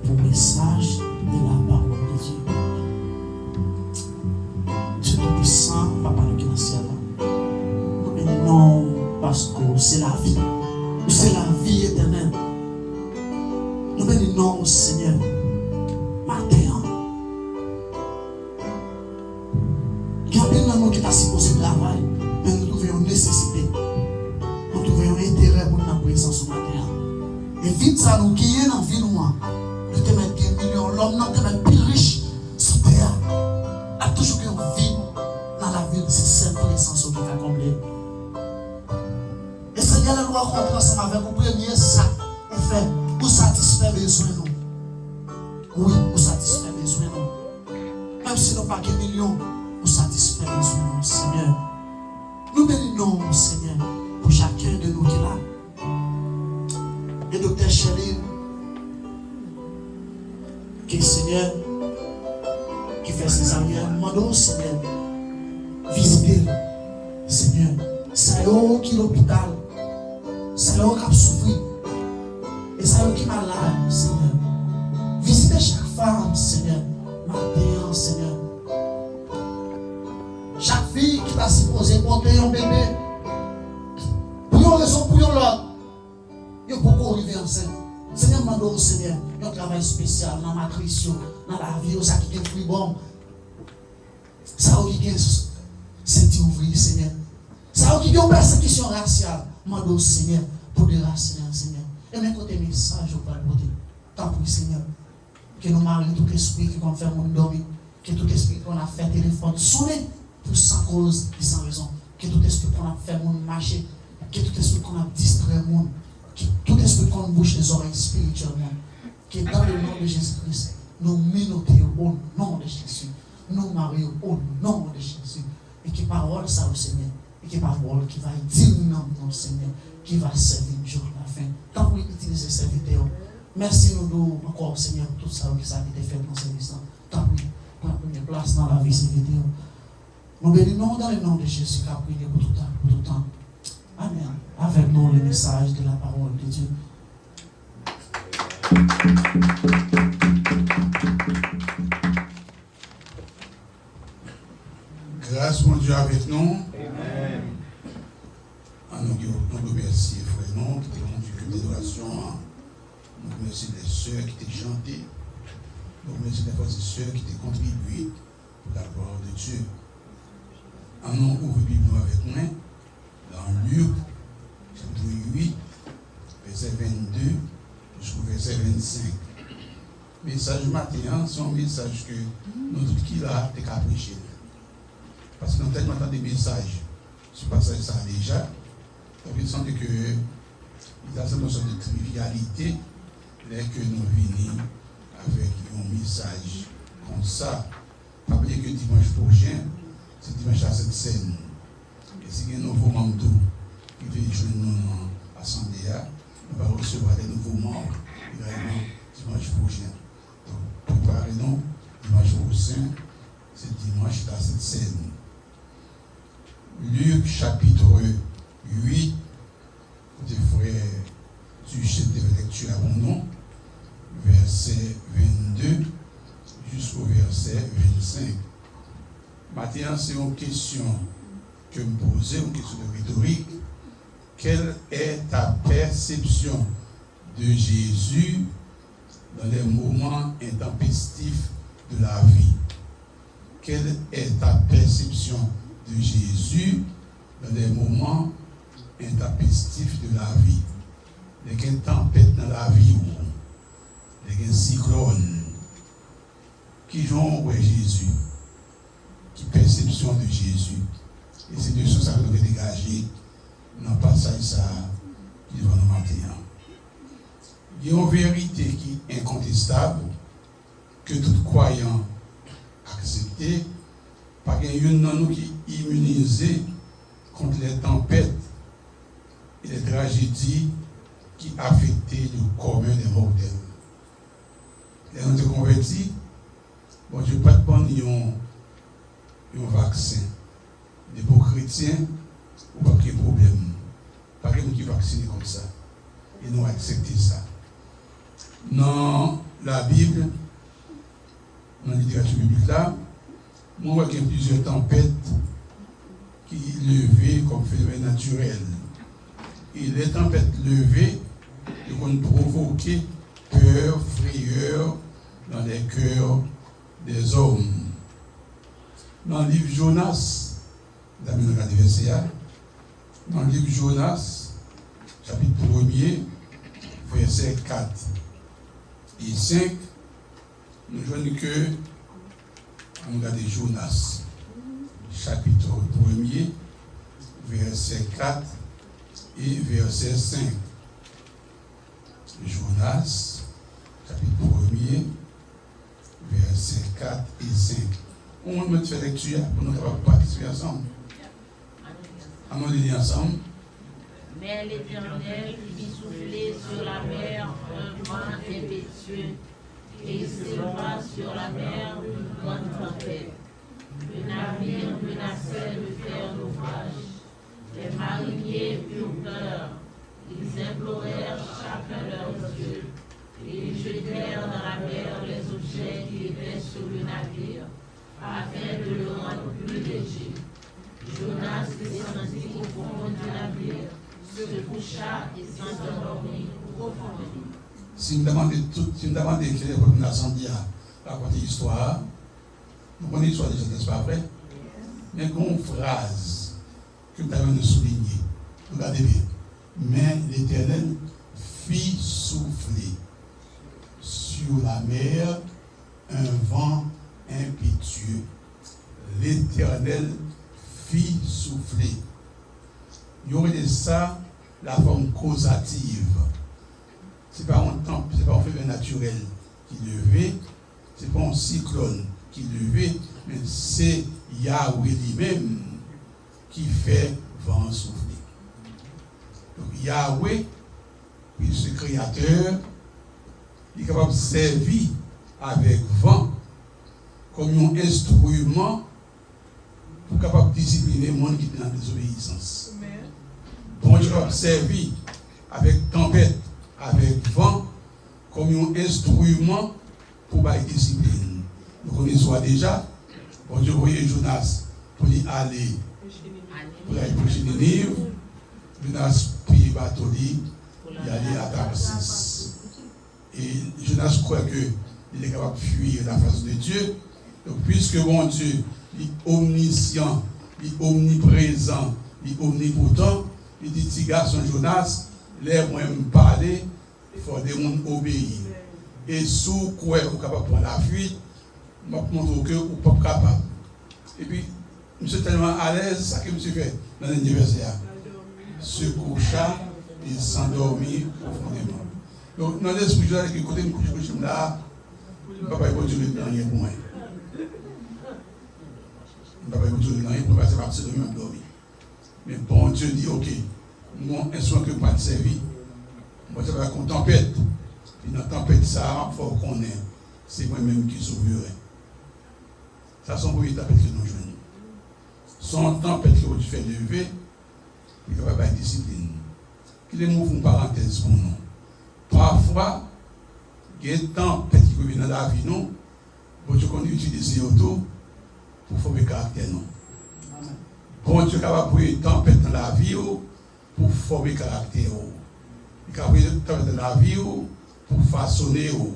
pou mesaj de la parole de Dieu. Dye Toupisan, Papa nou ki nan syèl la, nou beni non w paske w se lavi. Ou se lavi etènèl. Nou beni non w, Senyè. Maten an, gen anpil nan nou ki ta sipoze travay, men nou twouve yon nesesite. Nou twouve yon enterè pou n nan prezans ou maten an. E vid sa nou genyen nan vi nou an, nou te mèt gen milyon, lòm nan te mèt pi rich sou tè a, ap toujou gen yon vid nan lavi l, se sèl prezans ou ki ka konble l. E Senyè, lè nou rankontre ansanm avèk ou, premye sa ou fè, ou satisfè bezwen nou. Wi, ou satisfè bezwen nou. Menm si nou pa gen milyon, ou satisfè bezwen nou, Senyè. Nou beni non w, Senyè, pou chakun de nou ki la. E Doktè Sherline, ke Senyè, ki fè sezaryèn, mande w, Senyè, vizite l, Senyè. Sa yo ki lopital, sa yo k ap soufri, e sa yo ki malad, Senyè. Vizite chak fanm, Senyè, maten an, Senyè. Chak fi ki ta sipoze pote yon bebe, pou yon rezon, pou yon lòt, yo poko rive ansent. Senyè, m mande w, Senyè, yon travay espesyal nan matris yo, nan lavi yo, sa ki gen fri bon, sa yo ki gen senti ouvri, Senyè. Ki gen yon pèsekisyon rasyal, mande w, Senyè, pou derasinen l, Senyè. E men kote mesaj ou pral pote. Tanpri, Senyè, ke nou mare tout espri ki konn fè moun dòmi, ke tout espri ki konn ap fè telefòn sonnen pou san koz e san rezon, ke tout espri ki konn ap fè moun mache, ke tout espri ki konn ap distrè moun, ke tout espri ki konn bouche zòrèy espirityèl moun, ke dans le nom de Jésus-Christ, nou menote yo o non de Jezi, nou mare yo o non de Jezi, e ke pawòl sa yo, Senyè, e ke pawòl ki va diy nan non, Senyè, ki va sèvi m jouk lafen. Tanpri, itilize sèvitè w. Mèsi nou di w ankò, Senyè, pou tout sa yo ki sa ki te fèt nan sèvis lan. Tanpri, pran premye plas nan lavi sèvitè w. Nou beni non w dans le nom de Jésus k ap règne pou tout tan, pou tout tan. Amèn. Avèk nou, le message de la parole de Dieu. Gras Bondye avèk nou. Ann nou, nou remèsye frè nou ki te kondui kèp adorasyon an. Nou remèsye lè sè ki te chante. Nou remèsye lè frè e sè ki te kontribye pou la gloire de Dieu. Ann nou ouvri Bib nou avèk mwen nan Lik, chapit uit, vèsè vennde jiskou vèsè vennsenk. Mesaj maten an, se yon mesaj ke nou tout ki la te ka preche l. Paske nou tèlman tande mesaj sou pasaj sa a deja, nou vin santi ke li ta sanble yon sòt de trivyalite lè ke nou vini avèk yon mesaj konsa. Pa bliye ke dimanch pwochen, se dimanch la Sent Sèn. E si gen nouvo manm tou ki vle jwenn nou nan asanble a, nou va resevwa de nouvo manm egalman dimanch pwochen. Donk, prepare nou, dimanch pwochen, se dimanch la Sent Sèn. Lik, chapit uit, kote frè Duchesne te fè lekti a pou nou, vèsè vennde jiskou vèsè vennsenk. Maten an, se yon kesyon ke m poze, yon kesyon de retorik. Quelle est ta perception de Jésus dans les moments intempestifs de la vie? Quelle est ta perception de Jésus dans les moments intempestifs de la vie? Lè gen tanpèt nan lavi w, lè gen siklòn, kijan w wè Jezi? Ki pèsepsyon de Jezi? E se leson sa ke nou vle degaje nan pasaj sa a ki devan nou maten an. Gen yon verite ki enkontestab ke tout kwayan aksepte, pa gen youn nan nou ki iminize kont lè tanpèt e lè trajedi ki afekte le commun des mortels. Lè nou te konvèti, Bondye pa t ban n yon, yon vaksen. Depi w kretyen, ou p ap gen pwoblèm. Pa gen moun ki vaksine kont sa. E nou aksepte sa. Nan Labib, nan literati biblik la, mwen wè gen plizyè tanpèt ki leve kòm fenomèn natirèl. E lè tanpèt leve, yo konn pwovoke pè, frayè dans les cœurs des hommes. Nan liv Jonas, medam yo gade vèsè a, nan liv Jonas, chapit premye, vèsè kat e senk, nou jwenn ke, ann gade Jonas, chapit premye, vèsè kat e vèsè senk. Jonas, chapit premye, vèsè kat e senk. Ou mèt fè lekti a pou nou kapab patisipe ansanm. Ann nou li li ansanm. Mais l'Éternel fit souffler sur la mer un vent impétueux, et il s'éleva sur la mer une grande tempête. Le navire menaçait de faire naufrage. Les mariniers eurent peur. Ils implorèrent chacun leur dieu, et ils jetèrent dans la mer les objets qui étaient sur le navire, afin de le rendre plus léger. Jonas descendit au fond du navire, se coucha et s'endormit profondément. Si m ta mande tout, si m ta mande ki lè pou nou asanble a rakonte istwa a, nou konnen istwa deja, nèspa vre? Men gen yon fraz ke m ta renmen nou soulinye. Nou gade byen. Men Letènèl fit soufle sur la mer un vent impétueux. Letènèl fit soufle. Yo rele sa la fòm kozativ. Se pa yon tanp, se pa yon fenomèn natirèl ki leve, se pa yon siklòn ki leve, men se Yawe li menm ki fè van an soufle. Donk, Yawe, puiske se kreyatè, li kapab sèvi avèk van kòm yon enstriman pou kapab disipline moun ki te nan dezobeyisans. Bondye kapab sèvi avèk tanpèt, avèk van, kòm yon enstriman pou bay disiplin. Nou konnen istwa deja. Bondye voye Jonas pou li ale, pou li ale preche Niniv. Jonas peye bato li, li ale a Tarsis. E Jonas kwè ke li te kapab fui la fas de Dye. Donk, puiske Bondye, li omnisyan, li omniprezan, li omnipotan, li di, "Ti gason Jonas, lè mwen m pale, fò de moun obeyi. E si w kwè ou kapab pran lafuit, m ap montre w ke ou p ap kapab." Epi, misye tèlman alèz, sa ke misye fè nan dènye vèsè a? Se koucha, il s'endormit profondément. Donk, nan lespri, Jozèf di, "Kote m kouche, kouche m la a, m pa bay Bondye anyen pou mwen. M pa bay Bondye anyen pou mwen, paske m ap se dòmi, m ap dòmi." Men Bondye di, "Oke, m gon enstriman ke m pral sèvi. M pral sèvi ak yon tanpèt. Epi nan tanpèt sa a, m ap fè w konnen se mwen menm ki souveren." Sa se yon premye tanpèt ke nou jwenn. Se yon tanpèt ke Bondye fè leve, pou li kapab bay disiplin. Kite m ouvri yon parantèz pou nou. Pafwa, gen tanpèt ki rive nan lavi nou, Bondye konn itilize yo tou pou fòme karaktè nou. Bondye kapab voye tanpèt nan lavi w pou fòme karaktè w. Li ka voye tanpèt nan lavi w pou fasone w.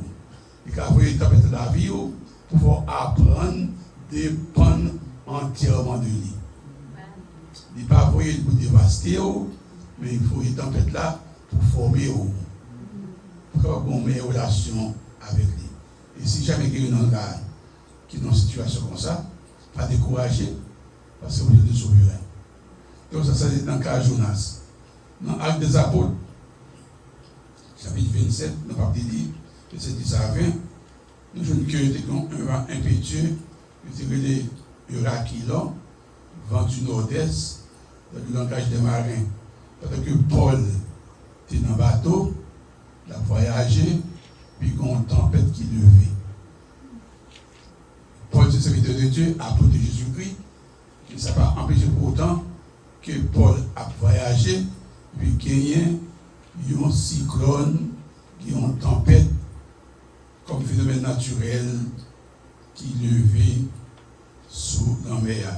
Li ka voye tanpèt nan lavi w pou fè w aprann depann antyèman de li. Li pa voye l pou devaste w, men li voye tanpèt la pou fòme w, pou kapab gen yon meyè relasyon avèk li. E si jamè gen youn nan nou la ki nan yon sitiyasyon konsa, pa dekouraje, paske Bondye te souveren. Donk, sa, se nan ka Jonas. Nan Actes des Apôtres, chapit vennsèt, nou p ap li li, vèsè dis a ven, nou jwenn ke te gen yon van enpetye, yo te rele Erakilon, van di nòdès, dans le langage des marins. Pandan ke Pòl te nan bato, l ap vwayaje, epi gen yon tanpèt ki leve. Pòl se sèvitè de Dye, apot de Jezikri, men sa pa anpeche pou otan ke Pòl ap vwayaje, epi genyen yon siklòn, gen yon tanpèt kòm fenomèn natirèl ki leve sou lanmè a.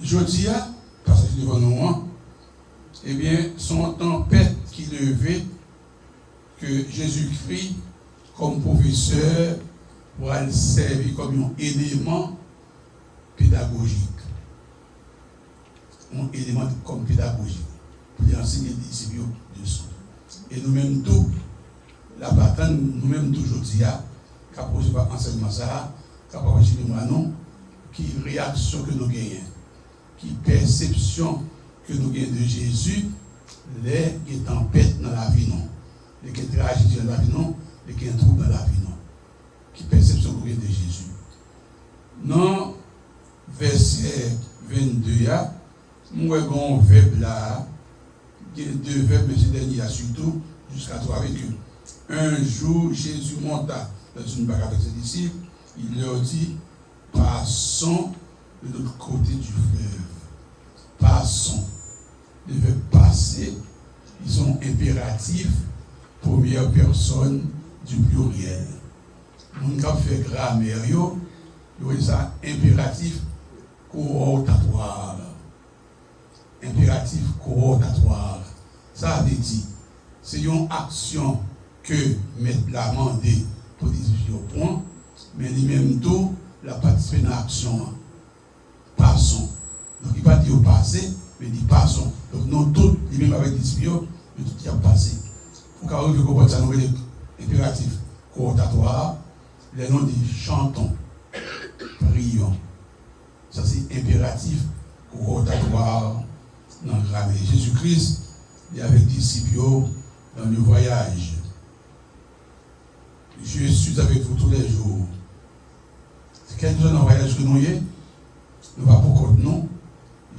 Jodi a, pasaj ki devan nou an, ebyen, se yon tanpèt ki leve ke Jezikri, kòm pwofesè, pral sèvi kòm yon eleman pedagojik. Yon eleman kòm pedagojik pou li ansenye disip yo leson. E nou menm tou, l ap atann nou menm tou jodi a, k ap resevwa ansèyman sa a, k ap rafochi memwa nou, ki reyaksyon ke nou genyen, ki pèsepsyon ke nou gen de Jezi lè gen tanpèt nan lavi nou, lè gen trajedi nan lavi nou, lè gen twoub nan lavi nou. Ki pèsepsyon nou gen de Jezi? Nan vèsè vennde a, m wè gen yon vèb la a, gen de vèb, men se dènye a sitou, jiska twa, ke, "Un jour, Jésus monta dans une barque avec ses disciples, il leur dit, 'Passons de l'autre côté du fleuve.'" Passons. Le verbe passer, ils sont impératifs, première personne du pluriel. Moun k ap fè gramè yo, yo rele sa enperatif koòtatwa. Enperatif koòtatwa. Sa vle di, se yon aksyon ke mèt la mande pou disip yo pran, men li menm tou, l ap patisipe nan aksyon an. Passons. Donk, li pa di yo pase, men li pase. Donk, nou tout, li menm avèk disip yo, nou tout y ap pase. Ou ka rive konprann sa nou rele enperatif kòtatwa a, lè nou di chantons, prions. Sa se enperatif kòtatwa nan gramè. Jezi Kris, li avèk disip yo dans le voyage. Je suis avec vous tous les jours. Kèlkeswa nan vwayaj ke nou ye, nou pa pou kont nou,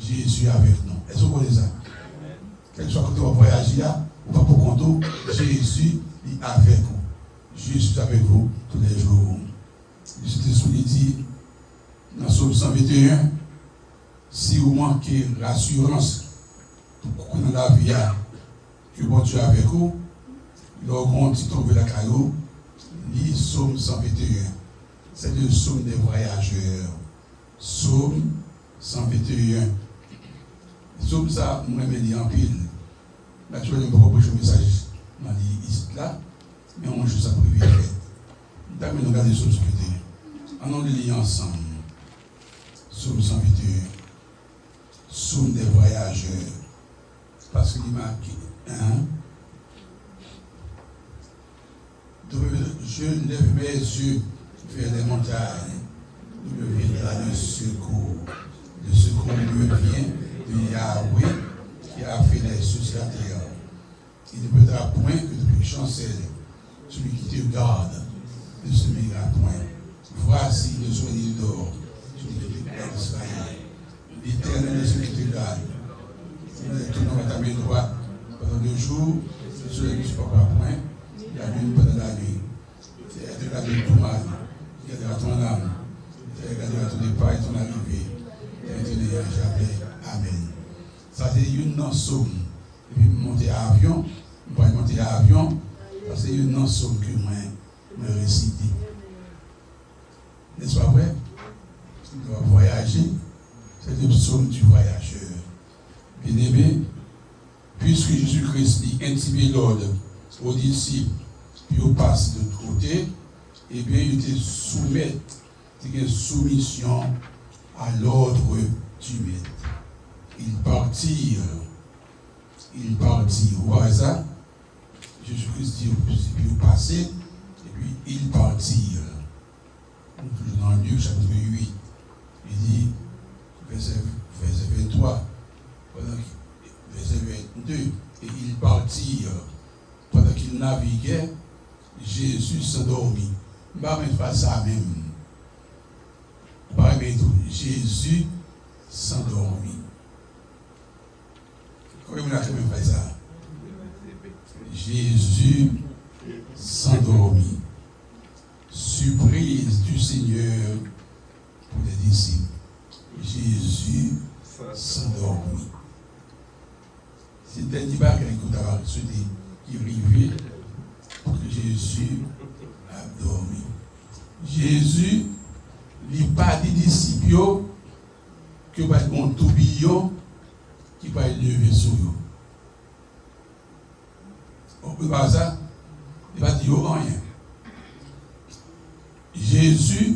Jezi avèk nou. Èske w konnen sa? Kèlkeswa kote w ap vwayaje a, ou pa pou kont ou, Jezi li avèk ou. Je suis avec vous tous les jours. Li site sou li di nan Sòm san venteyen, si ou manke rasirans pou kouri nan lavi a, ke Bondye avèk ou, lè w gen yon ti twonbe lakay ou, li Sòm san venteyen. C'est le psaume des voyageurs. Sòm san venteyen. Sòm sa, mwen renmen li anpil. Natirèlman, m poko preche yon mesaj nan li isit la, men yon jou sa ap rive fèt. M ta renmen nou gade Sòm san venteyen. Ann nou li li ansanm. Sòm san venteyen. Psaume des voyageurs. Paske li make, hein? Donc, je lève mes yeux vers les montagnes. D'où me viendra le secours? Le secours me vient de Yahweh qui a fait les cieux et la terre. Il ne viendra point que de chancelle. Celui qui te garde ne sommeillera point. Voici, le soleil dort. Celui qui te garde sera éveillé. L'Éternel est celui qui te garde. Il te tiendra ta main droite pendant le jour, le soleil ne se couchera point, la lune pendant la nuit. L'Éternel te gardera de tout mal. Il gardera ton âme. L'Éternel gardera ton départ et ton arrivée. L'Éternel ne te laissera jamais. Amen. Sa se youn nan sòm. Depi m monte avyon, m pral monte avyon, sa se youn nan sòm ke mwen, mwen resite. Nèspa vrè? Lè w ap vwayaje, se le psaume du voyageur. Byeneme, puiske Jezi Kris li entime lòd o disip pou yo pase lòt kote, ebyen, yo te soumèt, te gen soumisyon à l'ordre du Maître. Ils partirent. Ils partirent. Ou pa wè sa? Jezi Kris di yo pou yo pase, epi ils partirent. Nou toujou nan Lik, chapit uit. Li di, vèsè, vèsè venntwa, pandan ki, vèsè vennde, et ils partirent. Pendant qu'ils naviguaient, Jésus s'endormit. M pa renmen fraz sa a menm. Ou pa renmen tou, Jésus s'endormit. Konbyen moun ak mwen fè sa? Jésus s'endormit. Surprise du Seigneur pour les disciples. Jésus s'endormit. Se dènye bagay ke w ta swete ki rive pou ke Jezi ap dòmi. Jezi, li pa di disip yo ke pral gen yon toubiyon ki pral leve sou yo. Ou konprann sa? Li pa di yo anyen. Jezi,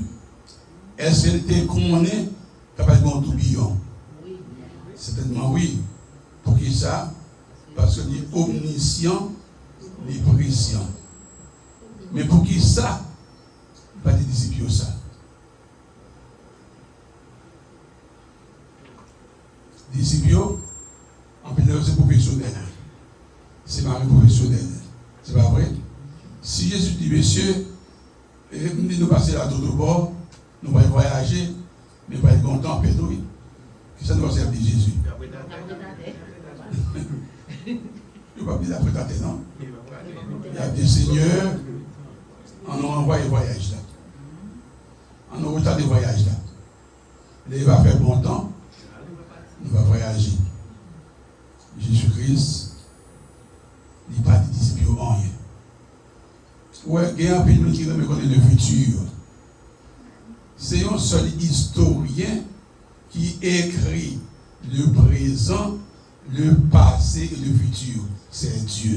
èske l te konnen ta pral gen yon toubiyon? Sètènman wi. Poukisa? Paske li omnisyan, li presyan. Men poukisa li pa di disip yo sa? Disip yo, anpil nan yo se pwofesyonèl. Se mari pwofesyonèl. Se pa vre? Si Jezi di, mesye, e, m di nou pase la tout obò, nou pral vwayaje, men pral gen yon tanpèt, wi. Kisa nou panse y ap di Jezi? Yo p ap di l ap ret atè, non. Y ap di, Senyè, ann nou ranvwaye vwayaj la. Ann nou retade vwayaj la. Lè li va fè bon tan, nou va vwayaje. Jezi Kris, li pa di disip yo anyen. Ou wè, gen anpil moun ki renmen konnen le futur. Se yon sèl istoryen ki ekri le prezan, le pase e le fitir. Se Dye.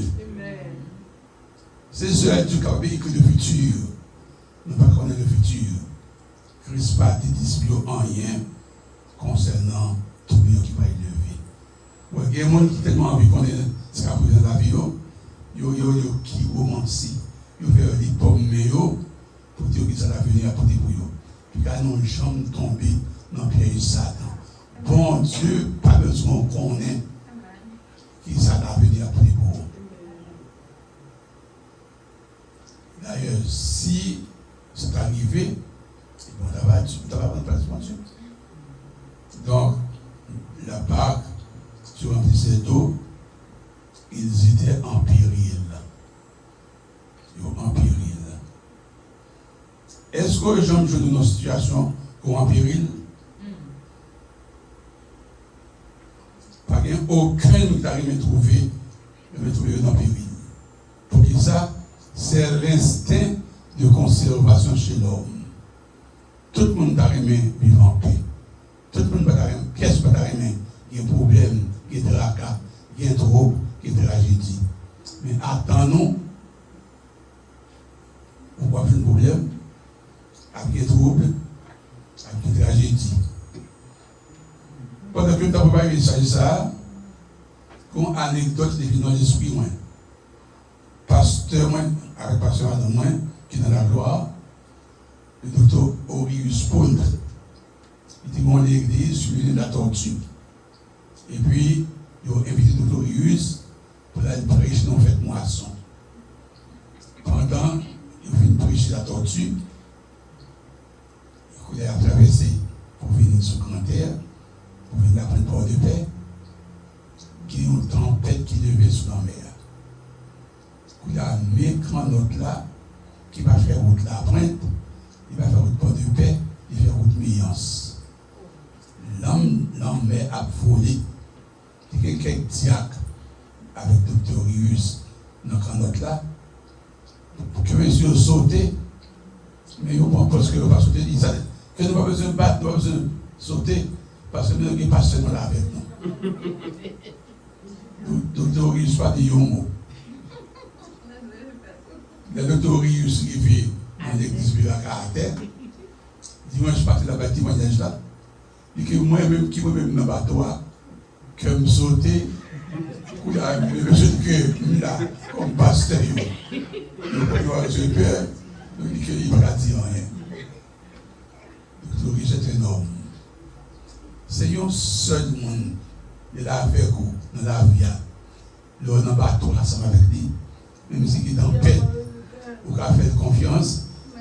Se sèl Dye k kapab ekri le futur. Nou pa konnen le futur. Kris pa di disip yo anyen konsènan toubiyon ki pral leve. Gen moun ki tèlman anvi konnen sa k ap rive nan lavi yo, yo, yo, yo ki romansi, yo fè yo li pòm men yo pou di yo ki sa lavni a pote pou yo. Piga nou janm tonbe nan pyèj Satan. Bondye pa bezwen w konnen ki sa lavni a pote pou ou. Dayè, si sa ta rive, bon, ta va di, ta va pran plas Bondye. Donc, la barque se remplissait d'eau, ils étaient en péril. Yo an peril. Èske w janm jwenn ou nan sitiyasyon ke w an peril? Pa gen okenn moun ki ta renmen twouve, renmen twouve yo nan peril. Poukisa? C'est l'instinct de conservation chez l'homme. Tout moun ta renmen viv anpè. Tout moun pa ta renmen, pyès pa ta renmen gen pwoblèm, gen traka, gen twoub, gen trajedi. Men atann ou, ou p ap jwenn pwoblèm, ap gen twoub, ap gen trajedi. Pandan ke m t ap prepare mesaj sa a, gen yon anekdòt ki te vin nan lespri mwen. Pastè mwen, avèk pastè madanm mwen, ki nan laglwa, le doktè Orius Poult, li te gen yon legliz sou lil Latòti. Epi, yo envite doktè Orius pou l al preche nan yon fèt mwason. Pandan yo fin preche Latòti, kounye a y ap travèse pou vin sou Grantè, pou vin Lapwent Pòdepè, gen yon tanpèt ki leve sou lanmè a. Kounye a, men kannòt la, ki pa fè wout Lapwent, li pa fè wout Pòdepè, li fè wout Meyans. Lanm, lanmè ap vole. Te gen kèk dyak avèk doktè Orius nan kannòt la. Pou ke mesye yo sote, men yo pran pòz ke yo pa sote, li sa, ke nou pa bezwen bat, nou pa bezwen sote, paske nou gen pastè nou la avèk nou. Dok-, doktè Orius pa di yon mo. Lè doktè Orius rive nan legliz Vilaka atè, dimanch maten l ap bay temwayaj la, li ke mwen menm, ki mwen menm nan bato a, kè m sote, kounye a, mesye di ke m la kòm pastè yo. Yo pran yo a pè, yo di ke li pa ka di anyen. Doktè Orius se te nòm. Se yon sèl moun, li la avèk ou nan lavi a. Lè w nan bato ansanm avèk li, menm si gen tanpèt, ou ka fè l konfyans,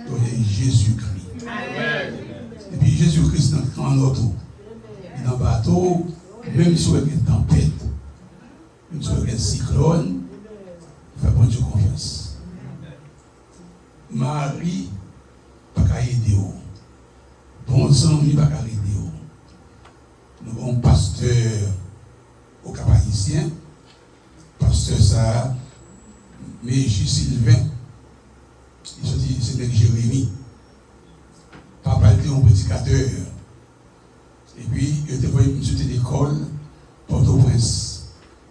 yo rele Jezikri. Epi Jezikri nan kannòt ou, li nan bato, menm si w wè gen tanpèt, menm si w wè gen siklòn, fè Bondye konfyans. Mari pa ka ede w. Bon zanmi pa ka ede w. Nou gen yon pastè Okap Ayisyen, pastè sa a, Meji Silven, li soti se nèg Jeremi. Papa l te yon predikatè. Epi, yo te voye misye te lekòl Pòtoprens,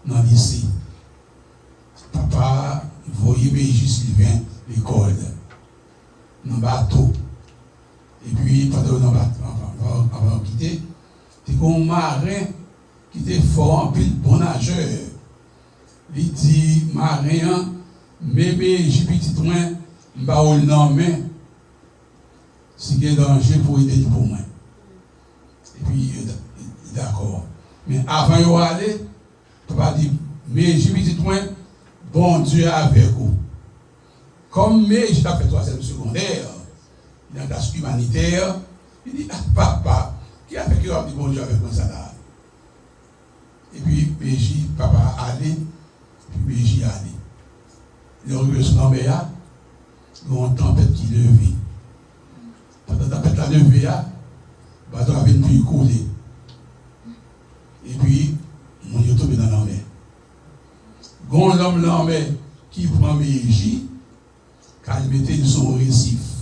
nan lise. Papa voye Meji Silven lekòl, nan bato. Epi, pandan yo nan bato, anvan, anvan, anvan yo kite, te gen yon maren ki te fò anpil, bon najè. Li di maren an, "Men Meji pitit mwen, m ba w l nan men. Si gen danje pou ede l pou mwen." Epi, yo da-, dakò. Men avan yo ale, papa di, "Meji pitit mwen, Bondye avèk ou." Kòm Meji t ap fè twazyèm segondè, li nan klas imanitè, li di, "Ah, papa, ki afè ke w ap di Bondye avèk mwen sa la?" Epi Meji, papa a ale, epi Meji ale. Lè yo rive sou lanmè a, gen yon tanpèt ki leve. Pandan tanpèt la leve a, bato a vin pi koule. Epi, moun yo tonbe nan lanmè. Gen yon lòm lanmè ki pran Meji, k al mete l sou yon resif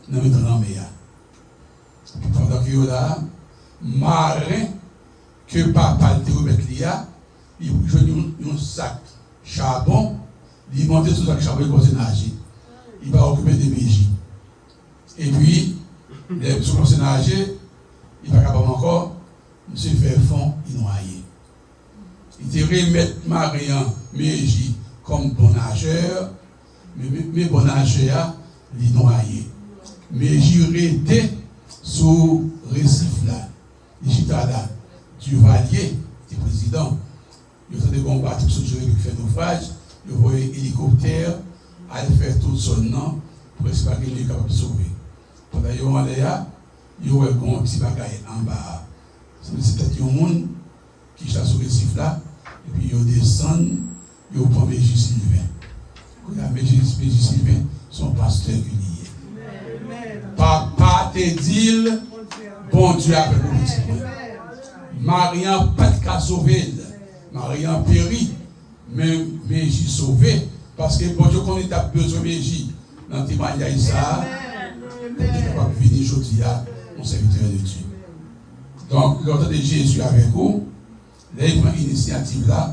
nan mitan lanmè a. Epi pandan ke yo la a, maren ke papa l te remèt li a, li jwenn yon, yon sak chabon, li monte sou sak chabon, li kòmanse naje. Li pa okipe de Meji. Epi, lè misye kòmanse naje, li pa kapab ankò, misye fè fon, li nwaye. Li te remèt maren an Meji kòm bon najè, men, men, men bon najè a, li nwaye. Meji rete sou resif la. Li chita la. Duvalier te prezidan. Yo tande gen yon bato k sot Jeremi k fè nofraj, yo voye elikoptè al fè tout zòn nan, prèske pa gen moun ki kapab sove. Pandan yo anlè a, yo wè gen yon ti bagay anba a. Sanble se tèt yon moun ki chita sou resif la, epi yo desann, yo pran Meji Silven. Kounye a, Meji, Meji Silven, se yon pastè ke li ye. Papa te di l, Bondye avèk ou, pitit mwen. Mari an pa t ka sove l. Mari an peri, men Meji sove, paske Bondye konnen li t ap bezwen Meji nan temwayaj sa a, pou te kapab vini jodi a, yon sèvitè de Dye. Donk, lè w tande Jezi avèk ou, lè li pran inisyativ la,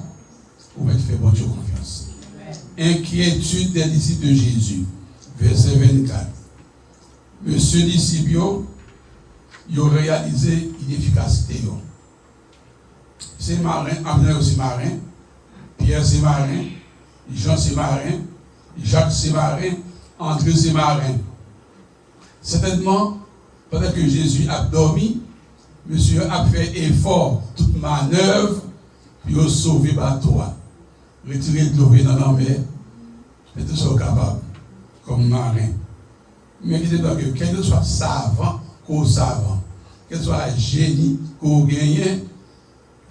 ou mèt fè Bondye konfyans. Enkyetid dè disip de Jezi, vèsè vennkat. Mesye disip yo, yo reyalize inefikasite yo. Se maren, anpil nan yo se maren. Pyè se maren, Jan se maren, Jak se maren, Andre se maren. Sètènman, pandan ke Jezi ap dòmi, mesye yo ap fè efò, tout manèv pou yo sove bato a, retire dlo vin nan lanmè, fè tout sa yo kapab kòm maren. Men kite nou ke kèlkeswa savan ke w savan, kèlkeswa jeni ke w genyen,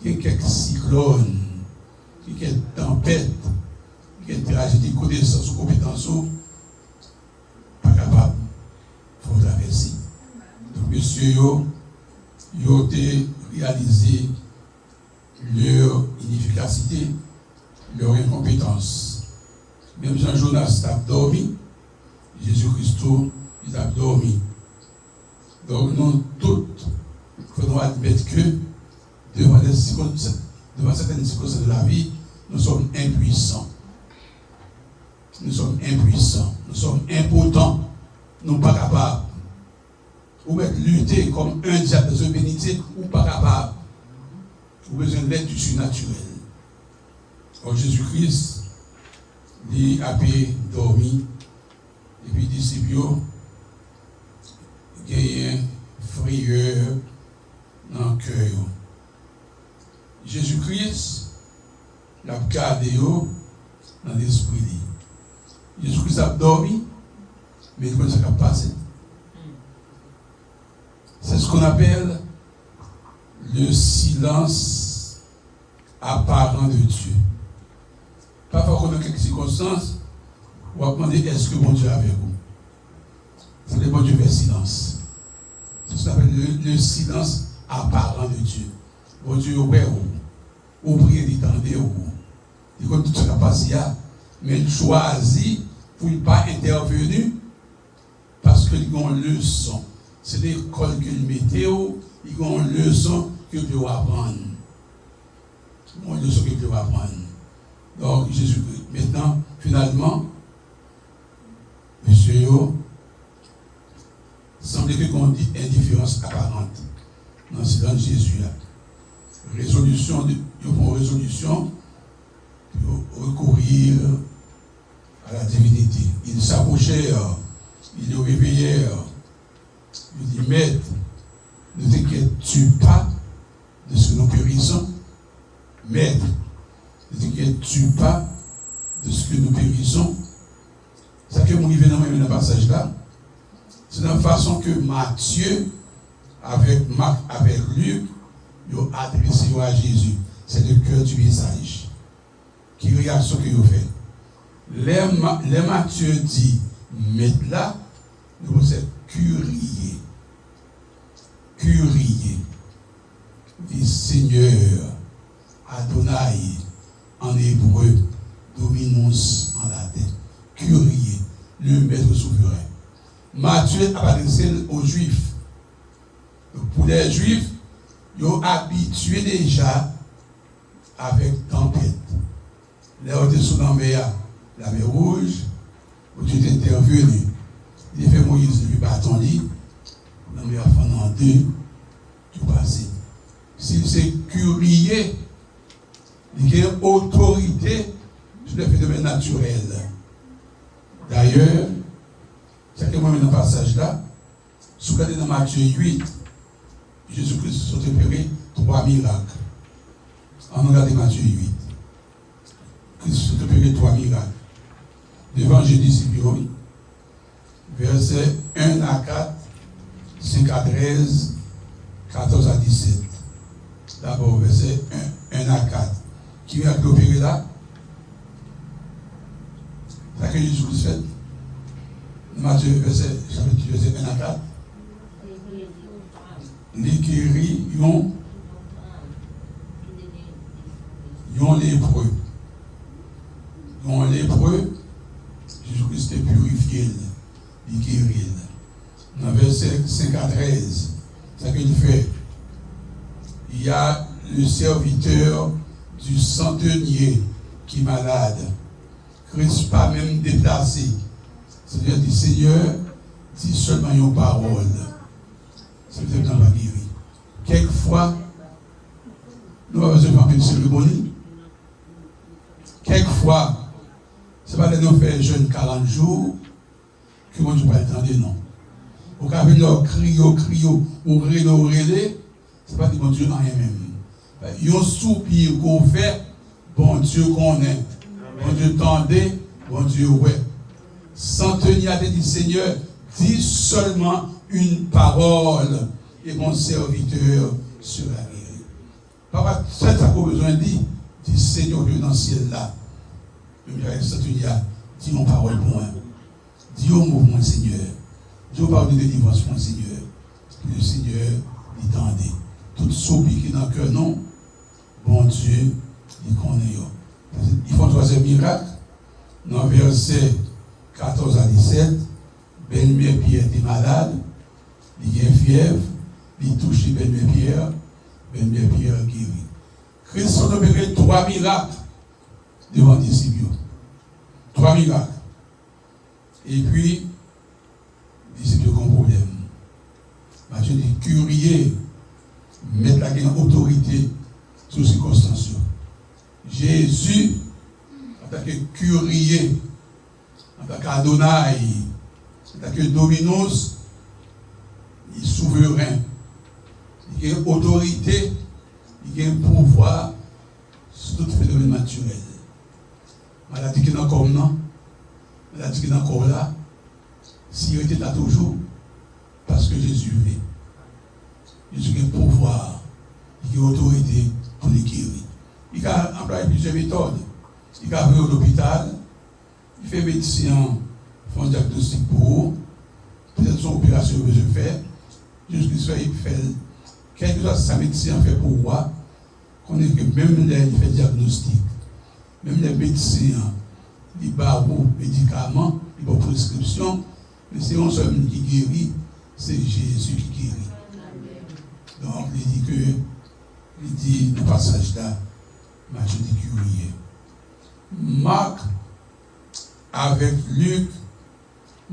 gen kèk siklòn, gen kèk tanpèt, gen kèk trajedi, konesans ou, konpetans ou pa kapab fè w travèse. Donk, mesye yo, yo te reyalize lè inefikasite, lè enkonpetans. Menm jan Jonas t ap dòmi, Jezi Kris tou, li t ap dòmi. Donk, nou tout, fò nou admèt ke devan de sikon-, devan sètèn sikonstans de lavi, nous sommes impuissants. Nous sommes impuissants. Nous sommes impotents. Nou pa kapab. Ou mèt lite kòm un diable dans un bénitier, ou pa kapab. Ou bezwen lèd du surnaturel. Donk, Jezi Kris, li ape dòmi, epi disip yo genyen frayè nan kè yo. Jezi Kris, l ap gade yo nan lespri li. Jezi Kris ap dòmi, men li konn sa k ap pase. C'est ce qu'on appelle le silence apparent de Dieu. Pafwa, w konn nan kèk sikonstans, w ap mande, èske Bondye avèk ou? Sanble Bondye fè silans. C'est ce qu'on appelle le, le silence apparent de Dieu. Bondye wè w. Ou priye, li tande w. Li konn tout sa k ap pase a. Men l chwazi pou l pa entèveni paske li gen yon leson. Se lekòl ke l mete w, li gen yon leson ke l vle w aprann. Li gen yon leson ke l vle w aprann. Donk, Jezi Kris. Mentnan, finalman, mesye yo, sanble ke gen yon di-, endiferans aparant nan silans Jezi a. Rezolisyon, de, yo pran rezolisyon pou yo recourir à la divinité. Ils s'approchèrent, ils le réveillèrent. Yo di, Maître, ne t'inquiètes-tu pas de ce que nous périssons? Maître, ne t'inquiètes-tu pas de ce que nous périssons? Sa ke m rive nan mwen nan pasaj la, se nan fason ke Matye avèk Mak avèk Lik yo adrese yo a Jezi. C'est le cœur du message. Ki reyaksyon ke yo fè? Lè Ma-, lè Matye di Mèt la, yo panse Kyrie. Kyrie. Li di Seigneur, Adonai, en hébreu, Dominus en latin. Kyrie, le Maître souverain. Matye ap adrese l o Jwif. Donk, pou lè Jwif, yo abitye deja avèk tanpèt. Lè yo te sou lanmè a, Lamè Wouj, Bondye te entèveni. Li te fè Moyiz leve baton li, lanmè a fann an de, yo pase. Si l se Kyrie, Gen otorite sou lè fenomèn natirèl. Dayè, sa ke mwen nan pasaj la, si w gade nan Matye uit, Jezi Kris sot opere twa mirak. Ann nou gade Matye uit. Kris sot opere twa mirak devan je disip yo, wi. Vèsè en a kat, senk a trèz, katòz a disèt. Dabò, vèsè en, en a kat. Ki mirak li opere la? Sa ke Jezi Kris fè? Nan Matye, vèsè, chapit, vèsè en a kat. Li geri yon, yon lepre. Yon lepre, Jezi Kris te pirifye l, li geri l. Nan vèsè senk a trèz, sa ke l fè? Il y a le serviteur du centenier qui est malade. Kris pa menm deplase. Senyè di, Senyè, di sèlman yon pawòl. Sèvitè m nan va geri. Kèk fwa, nou pa bezwen fè anpil seremoni. Kèk fwa, se pa lè nou fè jèn karant jou ke Bondye pral tande, non. Ou ka vin la, ou kriye, ou kriye, ou rele, ou rele, se pa di Bondye anyen menm. Yon soupir ke w fè, Bondye konnen, Bondye tande, Bondye wè. Santenya te di, Senyè, di sèlman une parole et mon serviteur sera guéri. Papa, sèl sa ke w bezwen di, di, Senyè, w nan syèl la. Menm jan avèk santenya, di yon pawòl pou mwen. Di yon mo pou mwen, Senyè. Di yon pawòl de delivrans pou mwen, Senyè. Ke Senyè li tande tout soupi ki nan kè nou. Bondye, li konnen yo. Li fè yon twazyèm mirak nan vèsè katòz a disèt. Bèlmè Pyè te malad, li gen fyèv, li touche bèlmè Pyè, bèlmè Pyè geri. Kris sot opere twa mirak devan disip yo. Twa mirak. Epi, disip yo gen yon pwoblèm. Matye di, kirye, mèt la gen otorite sou sikonstans yo. Jezi, antanke kirye, antanke Adonay, antanke Dominos, li souveren. Li gen otorite, li gen pouvwa sou tout fenomèn natirèl. Maladi ki nan kò m nan, maladi ki nan kò w la, si rete la toujou, paske Jezi vle. Jezi gen pouvwa, li gen otorite pou li geri. Li ka anplwaye plizyè metòd. Li ka voye w lopital, li fè medsen an fè yon dyagnostik pou ou. Petèt se yon operasyon yo bezwen fè. Jezi Kris fè, li fè l. Kèlkeswa sa medsen an fè pou ou a, konnen ke menm lè li fè dyagnostik, menm lè medsen an, li ba ou medikaman, li ba ou preskripsyon, men se yon sèl moun ki geri, se Jezi ki geri. Donk, li di ke, li di nan pasaj la, Matye di kirye. Mak avèk Lik,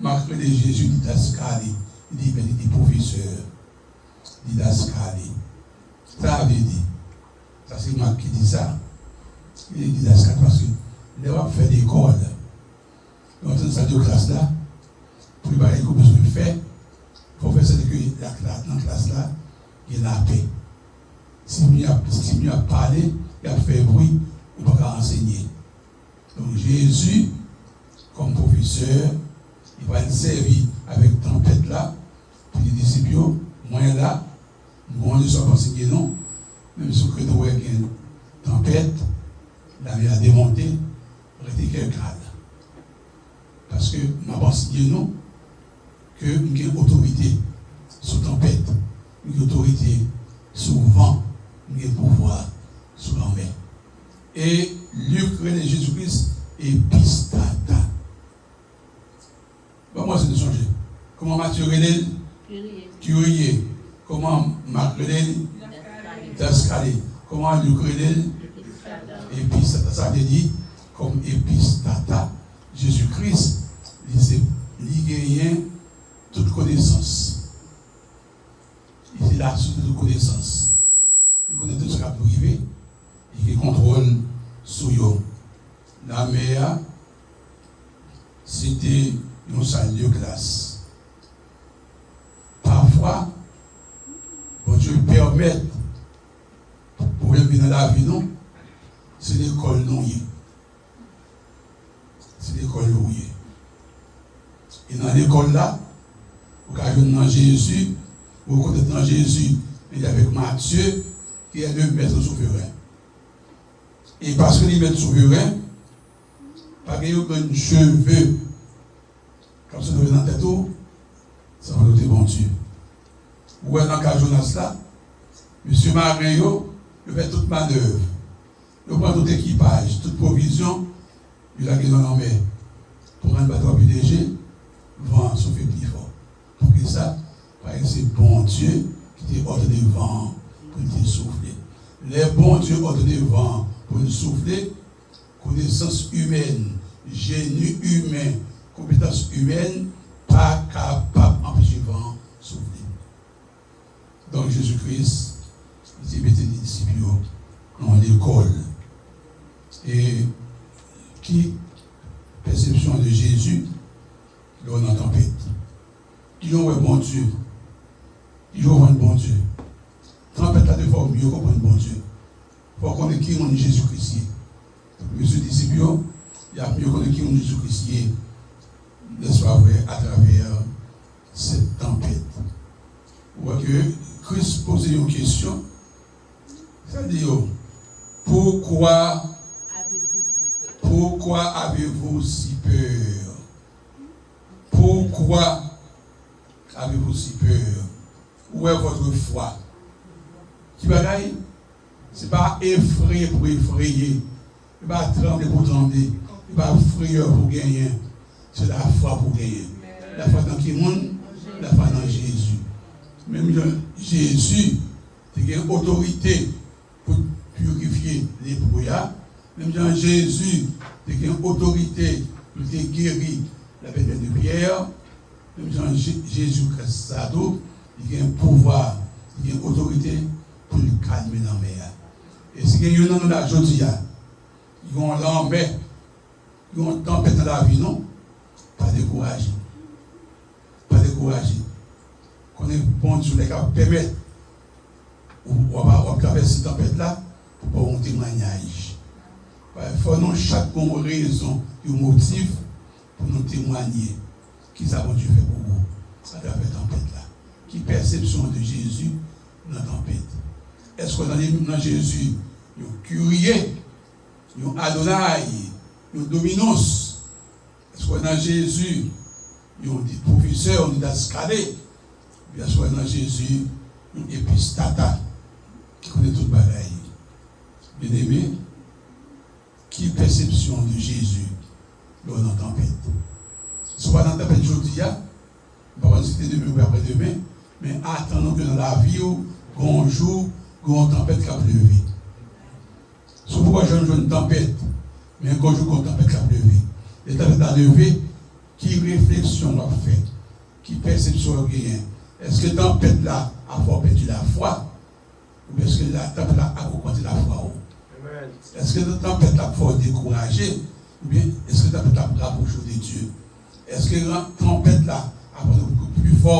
Mak rele Jezi didaskale, li di, men li di pwofesè, didaskale. Sa vle di, sa se Mak ki di sa. Li di didaskale paske lè w ap fè lekòl, lè w antre nan sal de klas la, premye bagay ke w bezwen fè, fò w fè sèten ke lakla-, nan klas la, gen lapè. Si moun yo ap, si moun yo ap pale, y ap fè bri, ou pa ka ansenye. Donk, Jezi, kòm pwofesè, li pral sèvi avèk tanpèt la pou di disip yo, mwen la, m gon leson ap ansenye nou, menm si w krete w wè gen tanpèt, lamè a demonte, rete kè kalm. Paske m ap ansenye nou ke m gen otorite sou tanpèt, m gen otorite sou van, m gen pouvwa sou lanmè. E Lik rele Jezi Kris Epistata. Ban mwen si nou sonje. Kòman Matye rele l? Kirye. Kirye. Kòman Mak rele l? Daskale. Kòman Lik rele l? Epistata. Sa vle di, kòm Epistata, Jezi Kris, li se, li genyen tout konesans. Li se la sous de tout konesans. Li konnen tout sa k ap rive. Li gen kontwòl a, se te yon sal de klas. Pafwa, Bondye pèmèt pwoblèm vin nan lavi nou, se lekòl nou ye. Se lekòl ou ye. E nan lekòl la, ou ka jwenn nan Jezi, ou rekonèt nan Jezi, li avèk Matye, ki est le maître souverain. E paske li mèt souveren, pa gen yon grenn cheve k ap sot nan tèt ou, san volonte Bondye. Ou wè nan ka Jonas la, mesye maren yo, yo fè tout manèv. Yo pran tout ekipaj, tout pwovizyon, yo lage nan lanmè. Pou rann bato a pi leje, van an soufle pi fò. Poukisa? Paske se Bondye ki te òdone van an pou l te soufle. Lè Bondye òdone van an pou l soufle, konesans imèn, jeni imen, konpetans imèn pa kapab anpeche van an soufle. Donk, Jezi Kris, li te mete disip yo nan yon lekòl. E ki pèsepsyon de Jezi lè w nan tanpèt? Kijan w wè Bondye? Kijan w jwenn Bondye? Tanpèt la te fè w mye konprann Bondye. Fò w konnen ki moun Jezi Kris ye. Mesye disip yo, y ap mye konnen ki moun Jezi Kris ye, nèspa vrè, atravè sèt tanpèt. Ou wè ke Kris poze yon kesyon, sa di yo, pourquoi, pourquoi avez-vous si peur? Pourquoi avez-vous si peur? Où est votre foi? Ki bagay? Se pa efreye pou efreye. Se pa tranble pou tranble. Se pa frayè pou genyen. Se lafwa pou genyen. Lafwa nan ki moun? Lafwa nan Jezi. Menm jan Jezi te gen otorite pou pirifye lepre a, menm jan Jezi te gen otorite pou l te geri la belle-mère de Pierre, menm jan Je- Jezi Kris sa tou, li gen pouvwa, li gen otorite pou l kalme lanmè a. E si gen youn nan nou la jodi a, yon lanmè, yon tanpèt nan lavi nou, pa dekouraje. Pa dekouraje. Konnen Bondye lè k ap pèmèt ou w ap, w ap travèse tanpèt la pou ba w yon temwayaj. Fò nou chak gen yon rezon, yon motif pou nou temwaye kisa Bondye fè pou ou atravè tanpèt la. Ki pèsepsyon w de Jezi nan tanpèt? Èske w nan, nan Jezi yon Kyrie, yon Adonai, yon Dominus? Èske w wè nan Jezi yon di- pwofesè, yon didaskale? Oubyen èske w wè nan Jezi yon epistata ki konnen tout bagay? Byeneme, ki pèsepsyon w de Jezi lè w nan tanpèt? Si w pa nan tanpèt jodi a, m pa konn si te demen oubyen apre demen, men atann ou ke nan lavi w, gen yon jou, gen yon tanpèt k ap leve. Si w poko janm jwenn tanpèt, men gon jou gon tanpèt k ap leve. Lè tanpèt la leve, ki refleksyon w ap fè? Ki pèsepsyon w ap genyen? Èske tanpèt la ap fè w pèdi lafwa? Oubyen èske la, tanpèt la ap ogmante lafwa w? Èske tanpèt la ap fè w dekouraje? Oubyen èske tanpèt la ap rapwoche w de Dye? Èske tanpèt la ap rann ou pli fò,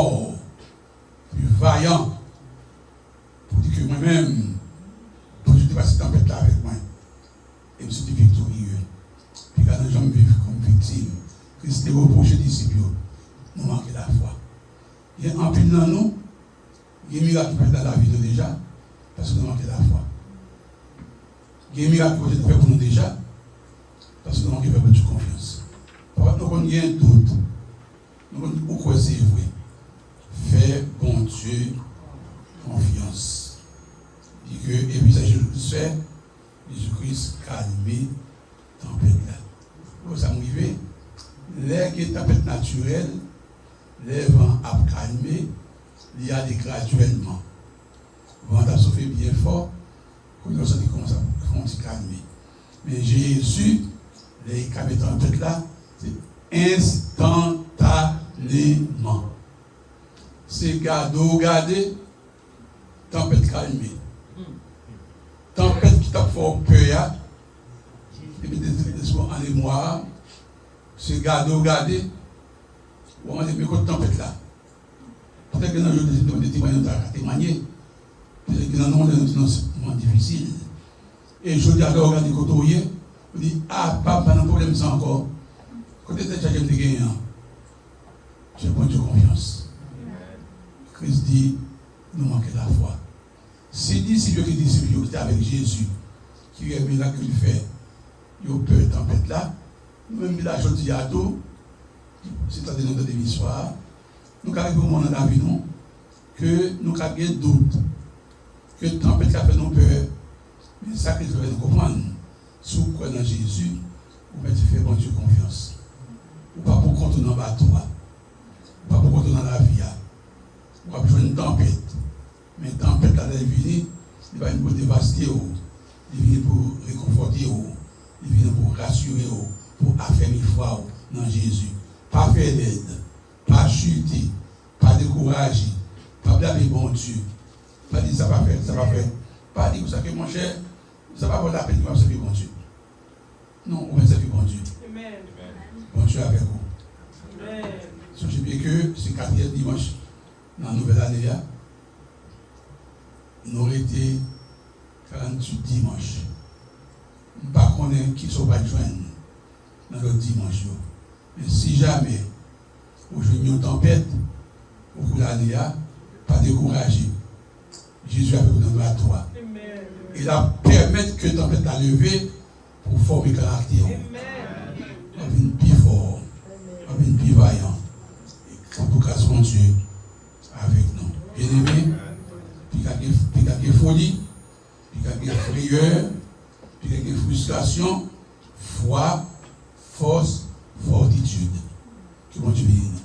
pli vayan? Pou di ke mwen menm, Bondye te pase tanpèt la avèk mwen. E m soti viktorye. Piga nan janm viv kòm viktim. Kris te repwoche disip yo, nou manke lafwa. Gen anpil nan nou, gen mirak ki fèt nan lavi nou deja, paske nou manke lafwa. Gen mirak ki Bondye te fè pou nou deja, paske nou manke fè Bondye konfyans. Pafwa nou konn gen dout. Nou konn ou kwè se vre. Fè Bondye konfyans. Di ke, epi sa Jezi Kris fè, Jezi Kris kalme tanpèt la. Ou wè sa m rive? Lè gen tanpèt natirèl, lè van ap kalme, li ale gradyèlman. Van an t ap soufle byen fò, kounye a w santi kòmanse ap fè yon ti kalme. Men Jezi, lè li kalme tanpèt la, se enstantaneman. Se gade w gade, tanpèt kalme. Tanpèt ki t ap fè w pè a, li Mete tèt li sou an emwa, se gade w gade, w a mande, men kote tanpèt la? Petèt gen nan jodi, se de temwanye nou ta ka temwanye. Petèt gen nan nou, nou te nan moman difisil. E jodi a, lè w gade kote w ye, ou di, a, pa, pa nan pwoblèm sa ankò. Kote tèt chaje m te genyen an? Fè Bondye konfyans. Kris di, nou manke lafwa. Si disip yo ki disip yo ki te avèk Jezi, ki wè mirak ke li fè, yo pè tanpèt la, nou menm ki la jodi a tou, si tande nou tande istwa a, nou ka rive yon moman nan lavi nou, ke nou ka gen dout, ke tanpèt ka fè nou pè, men sa Kris vle fè nou konprann, si w kwè nan Jezi, ou mèt fè Bondye konfyans. Ou pa poukont ou nan bato a, ou pa poukont ou nan lavi a, w ap jwenn tanpèt. Men tanpèt la, lè l vini, li pa vin pou devaste w. Li vini pou rekonfòte w. Li vini pou rasire w, pou afèmi fwa w nan Jezi. Pa fè lèd, pa chite, pa dekouraje, pa blame Bondye. Pa di sa pa fèt, sa pa fèt. Pa di konsa ke, monchè, sa pa vo lapèn ke m ap sèvi Bondye. Non, ou mèt sèvi Bondye. Amen. Bondye avèk ou. Amen. Sonje byen ke se katriyèm dimanch nan nouvèl ane a. Nou rete karanntuit dimanch. M pa konnen kisa w pral jwenn nan lòt dimanch yo. Men si jamè ou jwenn yon tanpèt okou lane a, pa dekouraje. Jezi avèk ou nan bato a. E l ap pèmèt ke tanpèt la leve pou fòme karaktè w. W ap vin pi fò, w ap vin pi vayan. E se pou gras Bondye avèk nou. Byeneme, pi ka gen, pi ka gen foli, pi ka gen frayè, pi ka gen fristrasyon, fwa, fòs, fòtitid. Ke Bondye beni nou.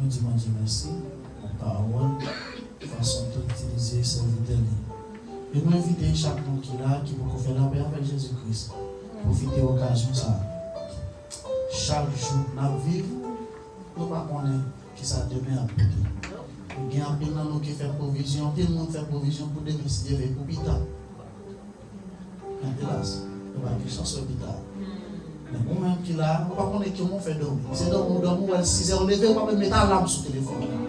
Nou di Bondye mèsi pou pawòl, fason ke l itilize sèvitè li. E nou envite chak moun ki la, ki poko fè lapè avèk Jezi Kris, pwofite okazyon sa a. Chak jou n ap viv, nou pa konnen kisa demen ap pote. Gen anpil nan nou ki fè pwovizyon, anpil moun fè pwovizyon pou demen, si Dye vle, pou pita. Men elas, nou pa gen chans wè pita. Men ou menm ki la, ou pa konnen ki moman w fè dòmi. Se dòmi ou dòmi, ou wè l sizè, ou leve, ou pa menm met alam sou telefòn nan.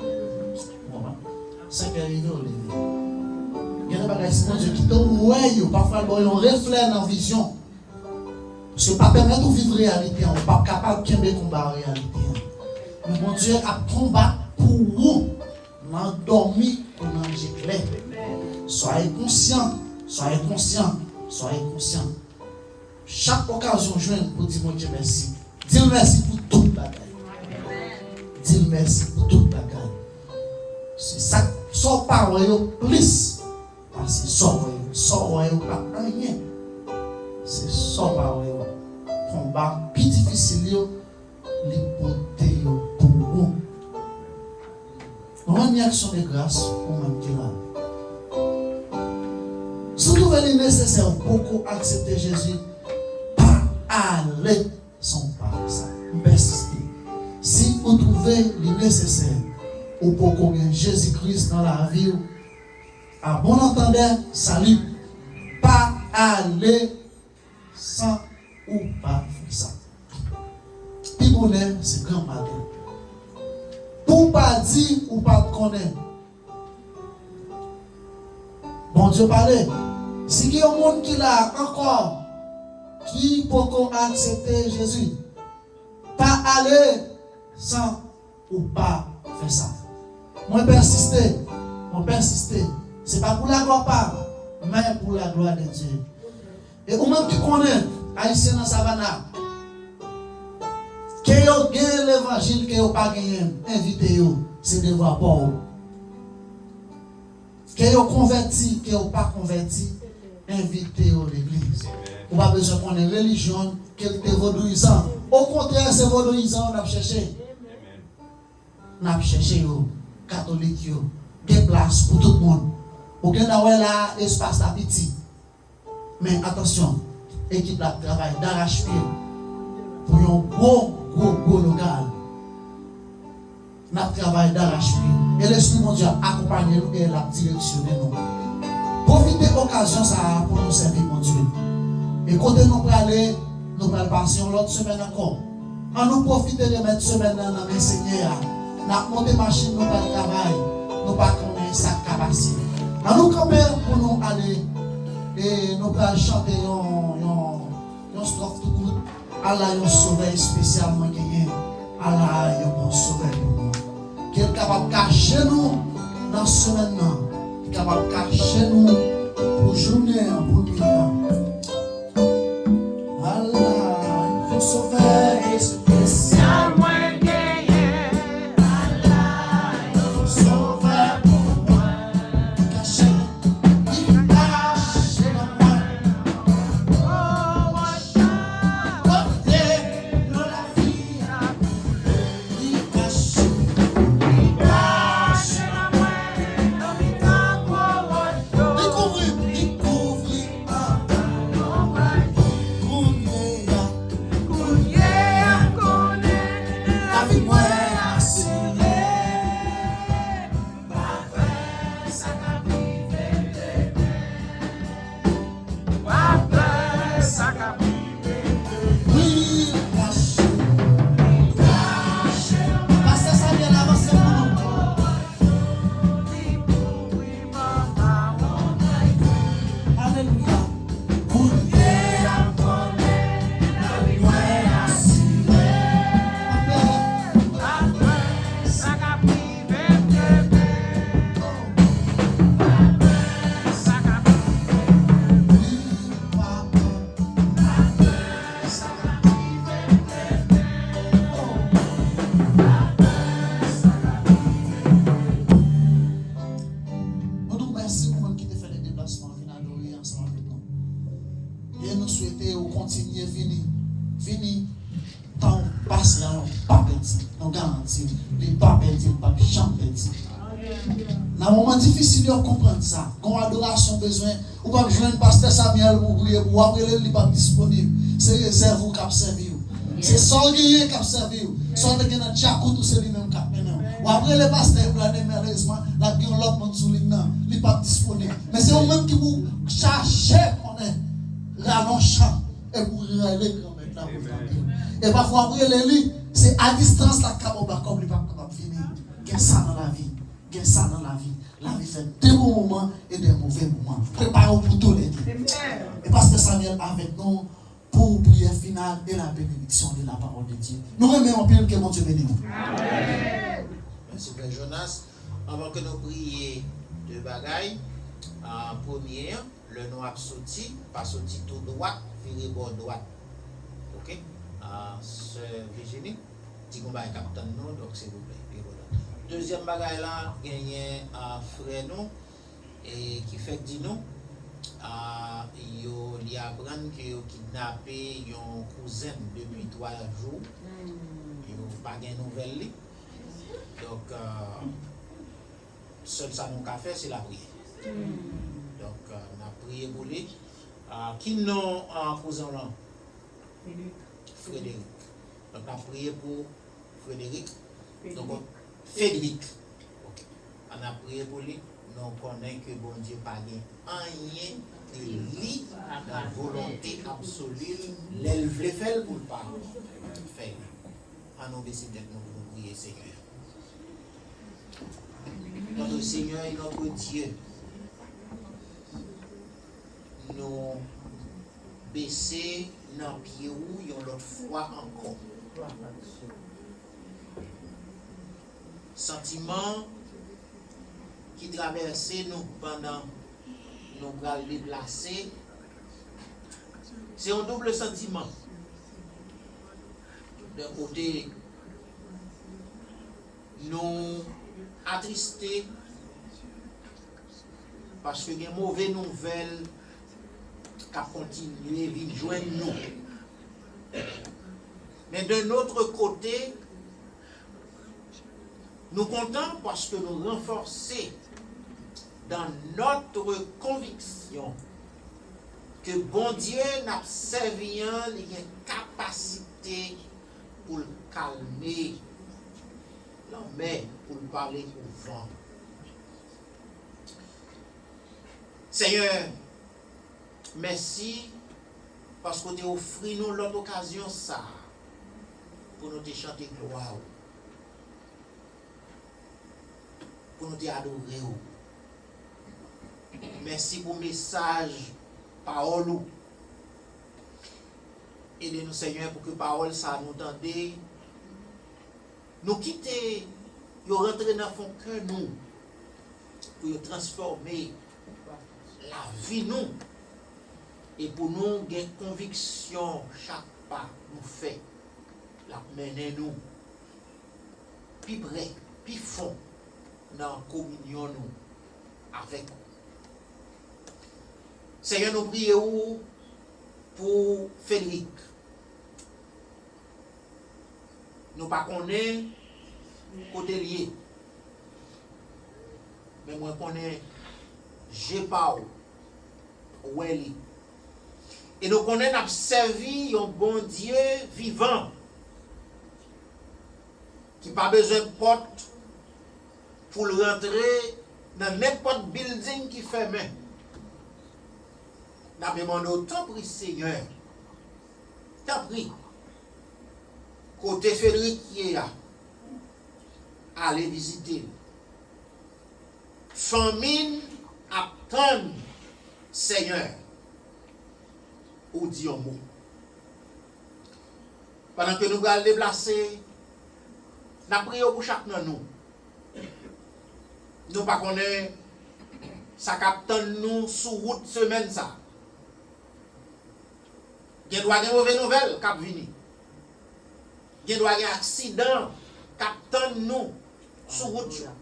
Ou konprann? Senkè rive, ou leve. Gen de bagay, si Bondye kite w wè yo, pafwa l ba w yon reflè nan vizyon. Paske pa pèmèt ou viv reyalite an, ou p ap kapab kenbe konba reyalite an. Men Bondye ap konbat pou ou nan dòmi ou nan je klè. Soyez conscient, soyez conscient, soyez conscient. Chak okazyon w jwenn pou di Bondye mèsi, di l mèsi pou tout bagay. Di l mèsi pou tout bagay. Se sa, sa w pa wè yo plis pase sa w wè yo. Sa w wè yo pa anyen. Se sa w pa wè yo. Konba pi difisil yo, li pote yo pou ou. Rann li aksyon de gras ou menm ki la. Si w twouve li nesesè, ou poko aksepte Jezi, pa ale san w pa fè sa. M pèsiste. Si ou twouve li nesesè, ou poko gen Jezi Kris nan lavi w, a bon antandè, sali, pa ale san ou pa fè sa. Pi bonè, se gran maten. Pou w pa di ou pa t konnen. Bondye pale. Si gen yon moun ki la ankò, ki poko aksepte Jezi, pa ale san ou pa fè sa. Mwen pèsiste, mwen pèsiste. Se pa pou laglwa pa m, men pou laglwa de Dye. E ou menm ki konnen, Ayisyen nan Savannah, ke yo gen levanjil, ke yo pa genyen, envite yo, se devwa pa w. Ke yo konvèti, ke yo pa konvèti, envite yo legliz. Ou pa bezwen konnen relijyon l, ke l te vodouyizan. Okontrè, se vodouyizan yo n ap chèche. N ap chèche yo, katolik yo. Gen plas pou tout moun. Ou gentan wè la, espas la piti. Men atansyon, ekip la ap travay darachpye pou yon gwo, gwo, gwo logal. N ap travay darachpye. E Lespri Bondye ap akonpanye nou e l ap direksyone nou. Pwofite okazyon sa a pou nou sèvi Bondye. E kote nou prale, nou pral pase yon lòt semèn ankò. Ann nou pwofite remèt semèn nan nan men Senyè a. N ap monte machin, nou pral travay. Nou pa konnen sa k ka pase. Ann nou kanpe pou nou ale. E nou pral chante yon, yon, yon stròf tou kout. Ala yon sovè espesyal mwen genyen. Ala yon bon sovè pou mwen. Ke l kapab kache nou nan semèn nan. Li kapab kache nou pou jounen an, pou nwit lan. Ala yon sovè espesyal mwen genyen. Ala yon sovè pou mwen. Kache, li kache nan mwen. Kote dlo lavi a koule, li kache, li kache nan mwen, nan mitan gwo wòch yo. Li kouvri m, li kouvri m anba lonbray li. Kounye a, kounye a, konnen lavi mwen asire. Pa pè sa k ap rive demen. Pa pè sa k ap rive. Wi, kache, kache. Pastè Samuel, avanse pou nou. Alelouya. Kounye a m konnen lavi mwen asire. Pa pè. Pa pè sa k ap rive demen. Nou di w mèsi pou moun ki te fè le deplasman vin adore ansanm avèk nou. E nou swete ou kontinye vini. Vini. Tan w pase a, w pa pèdi. Nou garanti w, li pa pèdi, li p ap janm pèdi. Nan moman difisil yo, konprann sa. Gon adorasyon bezwen, ou p ap jwenn pastè Samuel pou priye pou w, w ap rele l, li p ap disponib. Se rezèv ou k ap sèvi w. Se sa w genyen k ap sèvi w. Sa w te gen nan djakout ou, se li menm k ap mennen w. W ap rele pastè Eblanen, malerezman, l ap gen yon lòt moun sou liy nan, li p ap disponib. Men se ou menm ki pou chache konnen ralon chan. E pou rele Granmèt la pou l tande w. E pafwa w ap rele li, se a distans l ap ka ba w bakòp, li p ap kapab vini. Gen sa nan lavi, gen sa nan lavi. Lavi fè de bon moman e de move moman. Prepare w pou tou lè de. E pastè Samuel avèk nou pou priyè final e la bénédiction de la parole de Dieu. Nou renmen w anpil, ke Bondye beni w. Mèsi frè Jonas. Anvan ke nou priye, de bagay. Ah, premye an, lè nou ap soti, pa soti tou dwat, vire bò dwat. Oke? Ah, sè Virginie, di gon bagay k ap tann nou, donk silvouplè, vire bò dwat. Dezyèm bagay la, genyen, ah, frè nou, e ki fèk di nou, ah, yo, li aprann ke yo kidnape yon kouzen depi twa jou. Yo pa gen nouvèl li. Donk, ah, sèl sa nou ka fè, se lapriyè. Donk, ah, n ap priye pou li. Ah, ki non, ah, kouzen w lan? Frederic. Donk, n ap priye pou Frederic. Donk, Fedric. Oke. Ann ap priye pou li. Nou konnen ke Bondye pa gen anyen ke li nan volonte absoli l, lè l vle fè l pou l pa fè l. Ann nou bese tèt nou pou nou priye Senyè. Notre Seigneur et notre Dieu, nou bese nan pye ou yon lòt fwa ankò. Santiman ki travèse nou pandan nou pral deplase, se yon double santiman. D'un kote, nou atriste paske gen move nouvèl k ap kontinye vin jwenn nou. Men d'un autre côté, nou kontan paske nou ranfòse dans notre conviction ke Bondye n ap sèvi an, li gen kapasite pou l kalme lanmè, pou l pale pou van. Senyè, mèsi paske w te ofri nou lòt okazyon sa a pou nou te chante glwa w, pou nou te adore w. Mèsi pou mesaj pawòl ou. Ede nou, Senyè, pou ke pawòl sa a nou tande, nou kite yo rantre nan fon kè nou, pou yo transfòme lavi nou, e pou nou gen konviksyon chak pa nou fè, l ap mennen nou pi pre, pi fon nan kominyon nou avèk ou. Senyè, nou priye ou pou Fedrik. Nou pa konnen kote l ye. Men mwen konnen je pa w wè li. E nou konnen n ap sèvi yon Bondye vivan ki pa bezwen pòt pou l rantre nan nenpòt bilding ki fèmen. N ap mande w, tanpri, Senyè, tanpri, kote Fedrik ye a, ale vizite l. Fanmi n ap tann, Senyè, ou di yon mo. Pandan ke nou pral deplase, n ap priye w pou chak nan nou. Nou pa konnen sa k ap tann nou sou wout semèn sa a. Gen dwa gen move nouvèl k ap vini. Gen dwa gen aksidan k ap tann nou sou wout yo.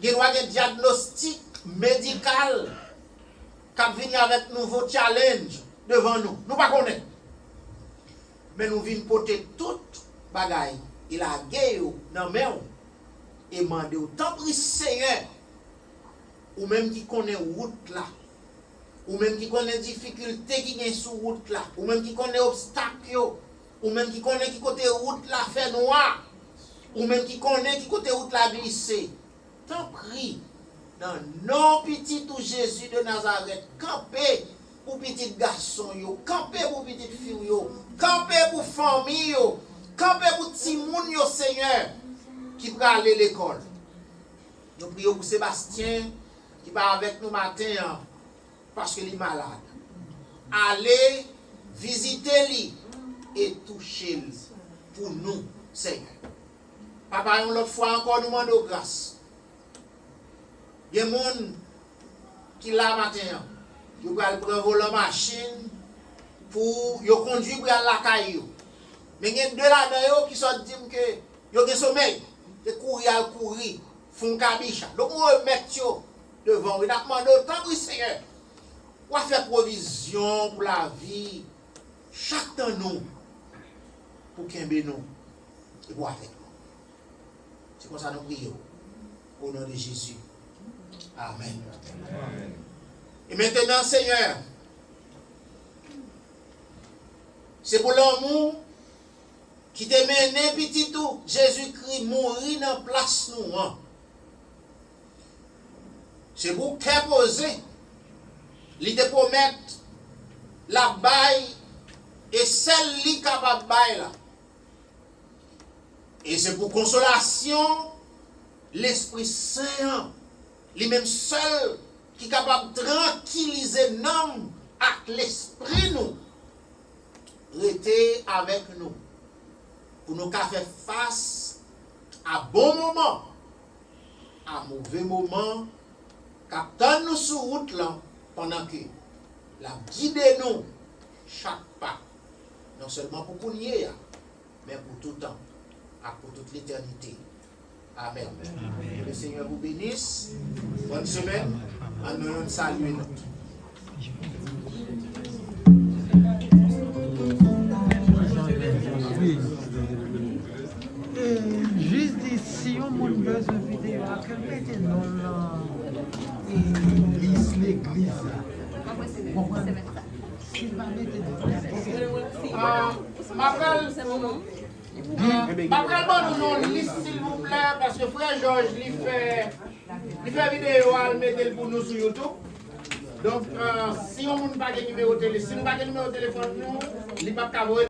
Gen dwa gen dyagnostik medikal k ap vini avèk nouvo challenge devan nou. Nou pa konnen. Men nou vin pote tout bagay e lage yo nan men w e mande w, tanpri, Senyè, ou menm ki konnen wout la, ou menm ki konnen difikilte ki gen sou wout la, ou menm ki konnen obstak yo, ou menm ki konnen ki kote wout la fè nwa, ou menm ki konnen ki kote wout la glise. Tanpri, nan non pitit ou Jezi de Nazarèt, kanpe pou pitit gason yo, kanpe pou pitit fi w yo, kanpe pou fanmi yo, kanpe pou timoun yo, Senyè, ki prale lekòl. Nou priye w pou Sebastyen, ki pa avèk nou maten an, paske li malad. Ale vizite li e touche l pou nou, Senyè. Papa, yon lòt fwa ankò, nou mande w gras. Gen moun ki la maten an, yo pral pran volan machin pou yo kondui pral lakay yo. Men gen de ladan yo ki sot di m ke yo gen somèy, yo kouri al kouri, fon kabicha. Donk, nou remèt yo devan w e n ap mande w, tanpri, Senyè, w a fè pwovizyon pou lavi chak nan nou, pou kenbe nou e pou avèk nou. Se konsa nou priye w. O non de Jezi. Amèn. E mentenan, Senyè, se pou lanmou ki te mennen pitit ou, Jezikri, mouri nan plas nou an. Se pou kè poze, li te pwomèt l ap bay, e sèl li kapab bay la. E se pou konsolasyon Lespri Sen an, li menm sèl ki kapab trankilize nanm ak lespri nou, rete avèk nou, pou nou ka fè fas a bon moman, a move moman k ap tann nou sou wout lan, pandan ke l ap gide nou chak pa, non sèlman pou kounye a, men pou toutan ak pou tout letènite. Amèn. Amèn. Ke le Senyè vous bénisse. Bòn semèn. Ann nou youn salye lòt. Ah, m ap pral, m ap pral ban nou yon lis, silvouplè, paske frè Jòj, li fè, li fè videyo a, l mete l pou nou sou YouTube. Donk, ah, si yon moun pa gen nimewo tele-, si nou pa gen nimewo telefòn nou, li p ap ka voye